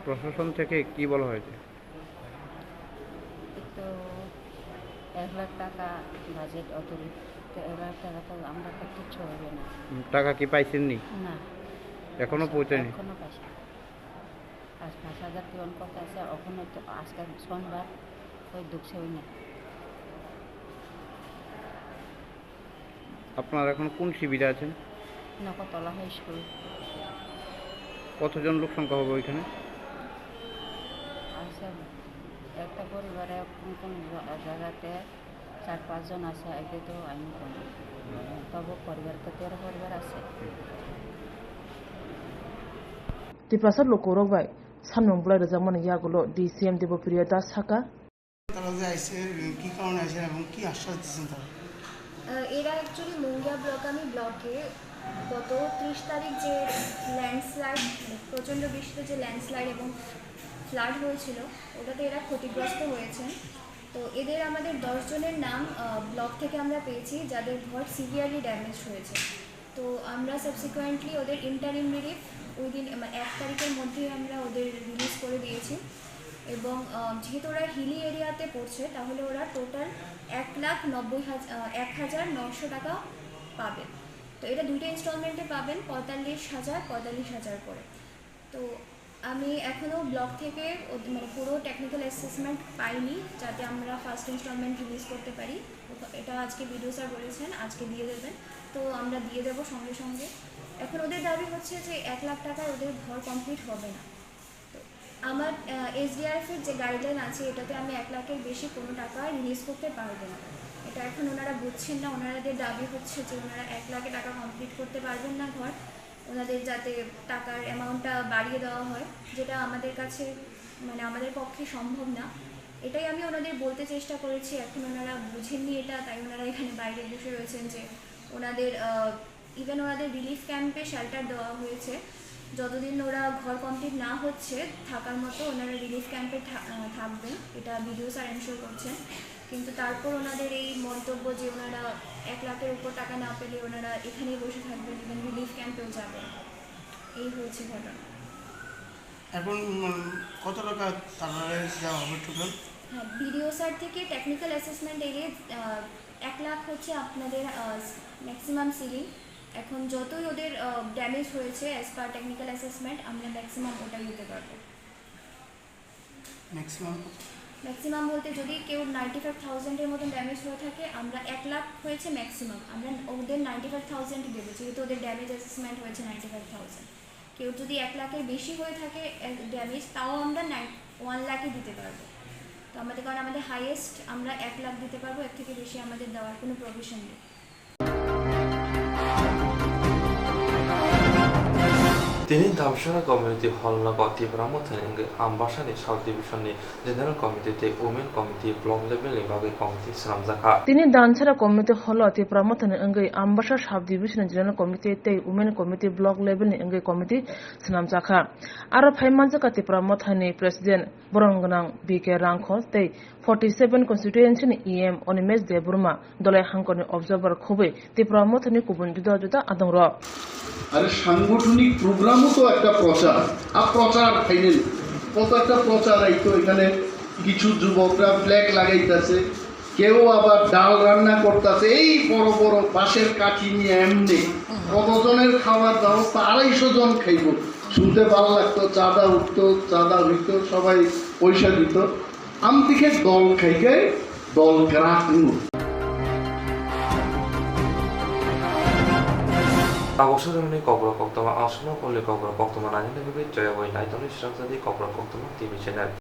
প্রশাসন থেকে কি বলা হয়েছে? এই তো এক লাখ টাকা বাজেট অথরিটি, তো এক লাখ টাকা তো আমরা তো কিচ্ছু হবে না। উম, টাকা কি পাইছেননি? না। এখনো পৌঁছায়নি? এখনো পাইছে না। আজ পাঁচ হাজার পূরণ করতে আছে, এখনো তো আজকে সোমবার, ওই ঢুকছেও না। আপনারা এখন কোন শিবিরে আছেন? Naktala high school. কতজন লোক সংখ্যা হবে ওইখানে? আছে একটা পরিবারে কোন কোন জা-, জায়গাতে চার পাঁচজন আছে, একে তো আমি কম। তবু পরিবার তো তেরো পরিবার আছে। Tiprasa lukurok bai samung bwlai rwjakmani yagulo D C M Debapriya Das sakha. তারা যে আইসে, কি কারণে আইসে এবং কি আশ্বাস দিচ্ছেন তারা? আহ, এরা অ্যাকচুয়ালি মুঙ্গিয়া ব্লক, আমি ব্লকে গত ত্রিশ তারিখ যে ল্যান্ডস্লাইড, মানে প্রচণ্ড বৃষ্টিতে যে ল্যান্ডস্লাইড এবং ফ্লাড হয়েছিল, ওটাতে এরা ক্ষতিগ্রস্ত হয়েছেন। তো এদের আমাদের দশ জনের নাম, আহ, ব্লক থেকে আমরা পেয়েছি, যাদের ঘর সিভিয়ারলি ড্যামেজ হয়েছে। তো আমরা সাবসিকুয়েন্টলি ওদের ইন্টারিম রিলিফ ওই দিন, মানে, এক তারিখের মধ্যেই আমরা ওদের রিলিজ করে দিয়েছি। এবং, আহ, যেহেতু ওরা হিলি এরিয়াতে পড়ছে, তাহলে ওরা টোটাল এক লাখ নব্বই হাজার, আহ, এক হাজার নশো টাকা পাবে। তো এটা দুইটা ইনস্টলমেন্টে পাবেন, পঁয়তাল্লিশ হাজার, পঁয়তাল্লিশ হাজার করে। তো আমি এখনও ব্লক থেকে ওদের, মানে, পুরো টেকনিক্যাল অ্যাসেসমেন্ট পাইনি, যাতে আমরা ফার্স্ট ইনস্টলমেন্ট রিলিজ করতে পারি। ওটা আজকে বিডিও স্যার বলেছেন আজকে দিয়ে দেবেন, তো আমরা দিয়ে দেবো সঙ্গে সঙ্গে। এখন ওদের দাবি হচ্ছে যে এক লাখ টাকায় ওদের ঘর কমপ্লিট হবে না। তো আমার এসডিআরএফ এর যে গাইডলাইন আছে, এটাতে আমি এক লাখের বেশি কোনো টাকা রিলিজ করতে পারবো না। এটা এখন ওনারা বুঝছেন না। ওনাদের দাবি হচ্ছে যে ওনারা এক লাখে টাকা কমপ্লিট করতে পারবেন না ঘর, ওনাদের যাতে টাকার অ্যামাউন্টটা বাড়িয়ে দেওয়া হয়, যেটা আমাদের কাছে, মানে, আমাদের পক্ষে সম্ভব না। এটাই আমি ওনাদের বলতে চেষ্টা করেছি। এখন ওনারা বুঝেননি এটা, তাই ওনারা এখানে বাইরে বসে রয়েছেন যে ওনাদের, ইভেন ওনাদের রিলিফ ক্যাম্পে শেল্টার দেওয়া হয়েছে। যতদিন ওরা ঘর কমপ্লিট না হচ্ছে থাকার মতো, ওনারা রিলিফ ক্যাম্পে থা- আহ, থাকবেন, এটা বিডিও স্যার এনশিওর করছেন। কিন্তু তারপর ওনাদের এই মন্তব্য যে ওনারা এক লাখের উপর টাকা না পেলে ওনারা এখানেই বসে থাকবেন, ইভেন রিলিফ ক্যাম্পেও যাবেন। এই হয়েছে ঘটনা। এখন, উম, কত টাকা তারা দেওয়া হবে টোটাল? হ্যাঁ, বিডিও স্যার থেকে টেকনিক্যাল অ্যাসেসমেন্ট এরিয়া এক লাখ হচ্ছে আপনাদের ম্যাক্সিমাম সিলিং। এখন যতই ওদের ড্যামেজ হয়েছে, অ্যাজ পার টেকনিক্যাল অ্যাসেসমেন্ট আমরা ম্যাক্সিমাম ওটাই দিতে পারবো। ম্যাক্সিমাম? ম্যাক্সিমাম বলতে, যদি কেউ নাইনটি ফাইভ থাউজেন্ডের মতো ড্যামেজ হয়ে থাকে, আমরা এক লাখ হয়েছে ম্যাক্সিমাম, আমরা ওদের নাইনটি ফাইভ থাউজেন্ড দেবো, যেহেতু ওদের ড্যামেজ অ্যাসেসমেন্ট হয়েছে নাইনটি ফাইভ থাউজেন্ড। কেউ যদি এক লাখের বেশি হয়ে থাকে ড্যামেজ, তাও আমরা নাইন ওয়ান লাখই দিতে পারবো। তো আমাদের, কারণ আমাদের হাইয়েস্ট আমরা এক লাখ দিতে পারবো, এর থেকে বেশি আমাদের দেওয়ার কোনো প্রভিশন নেই। Tini Damsara Community Hall nogo Tipra Mothani wngwi Ambasani Sub Division ni General Committee tei Women Committee Block Level ni bagwi committee swnamjakha. Tini Damsara Community Hall o Tipra Mothani wngwi Ambasa Sub Division ni General Committee tei Women Committee Block Level ni wngwi committee swnamjakha. Aro phai manjakha Tipra Mothani President Borom Gwnang B K Rangkhol tei forty seven constituency ni E M Animesh Debbarma, Dolai Hangkor ni observer khobwi Tipra Mothani kubun juda juda adongrok. আরে সাংগঠনিক প্রোগ্রামও তো একটা প্রচার, আর প্রচার ফাইনাল কত একটা প্রচার। এই তো এখানে কিছু যুবকরা ফ্ল্যাগ লাগাইতেছে, কেউ আবার ডাল রান্না করতেছে, এই বড় বড় বাঁশের কাঠি নিয়ে এমনি কতজনের খাওয়ার ব্যবস্থা, আড়াইশো জন খাইব। শুনতে ভালো লাগতো, চাঁদা উঠতো, চাঁদা হইতো, সবাই পয়সা দিত। Amtike dol khaikhe dol kwrak wngo. Tabuk sujumani kokborok koktwma aswkno uli kokborok koktwma nainani bagwi chayawai naitokni srangsadi kokborok koktwma T V channel.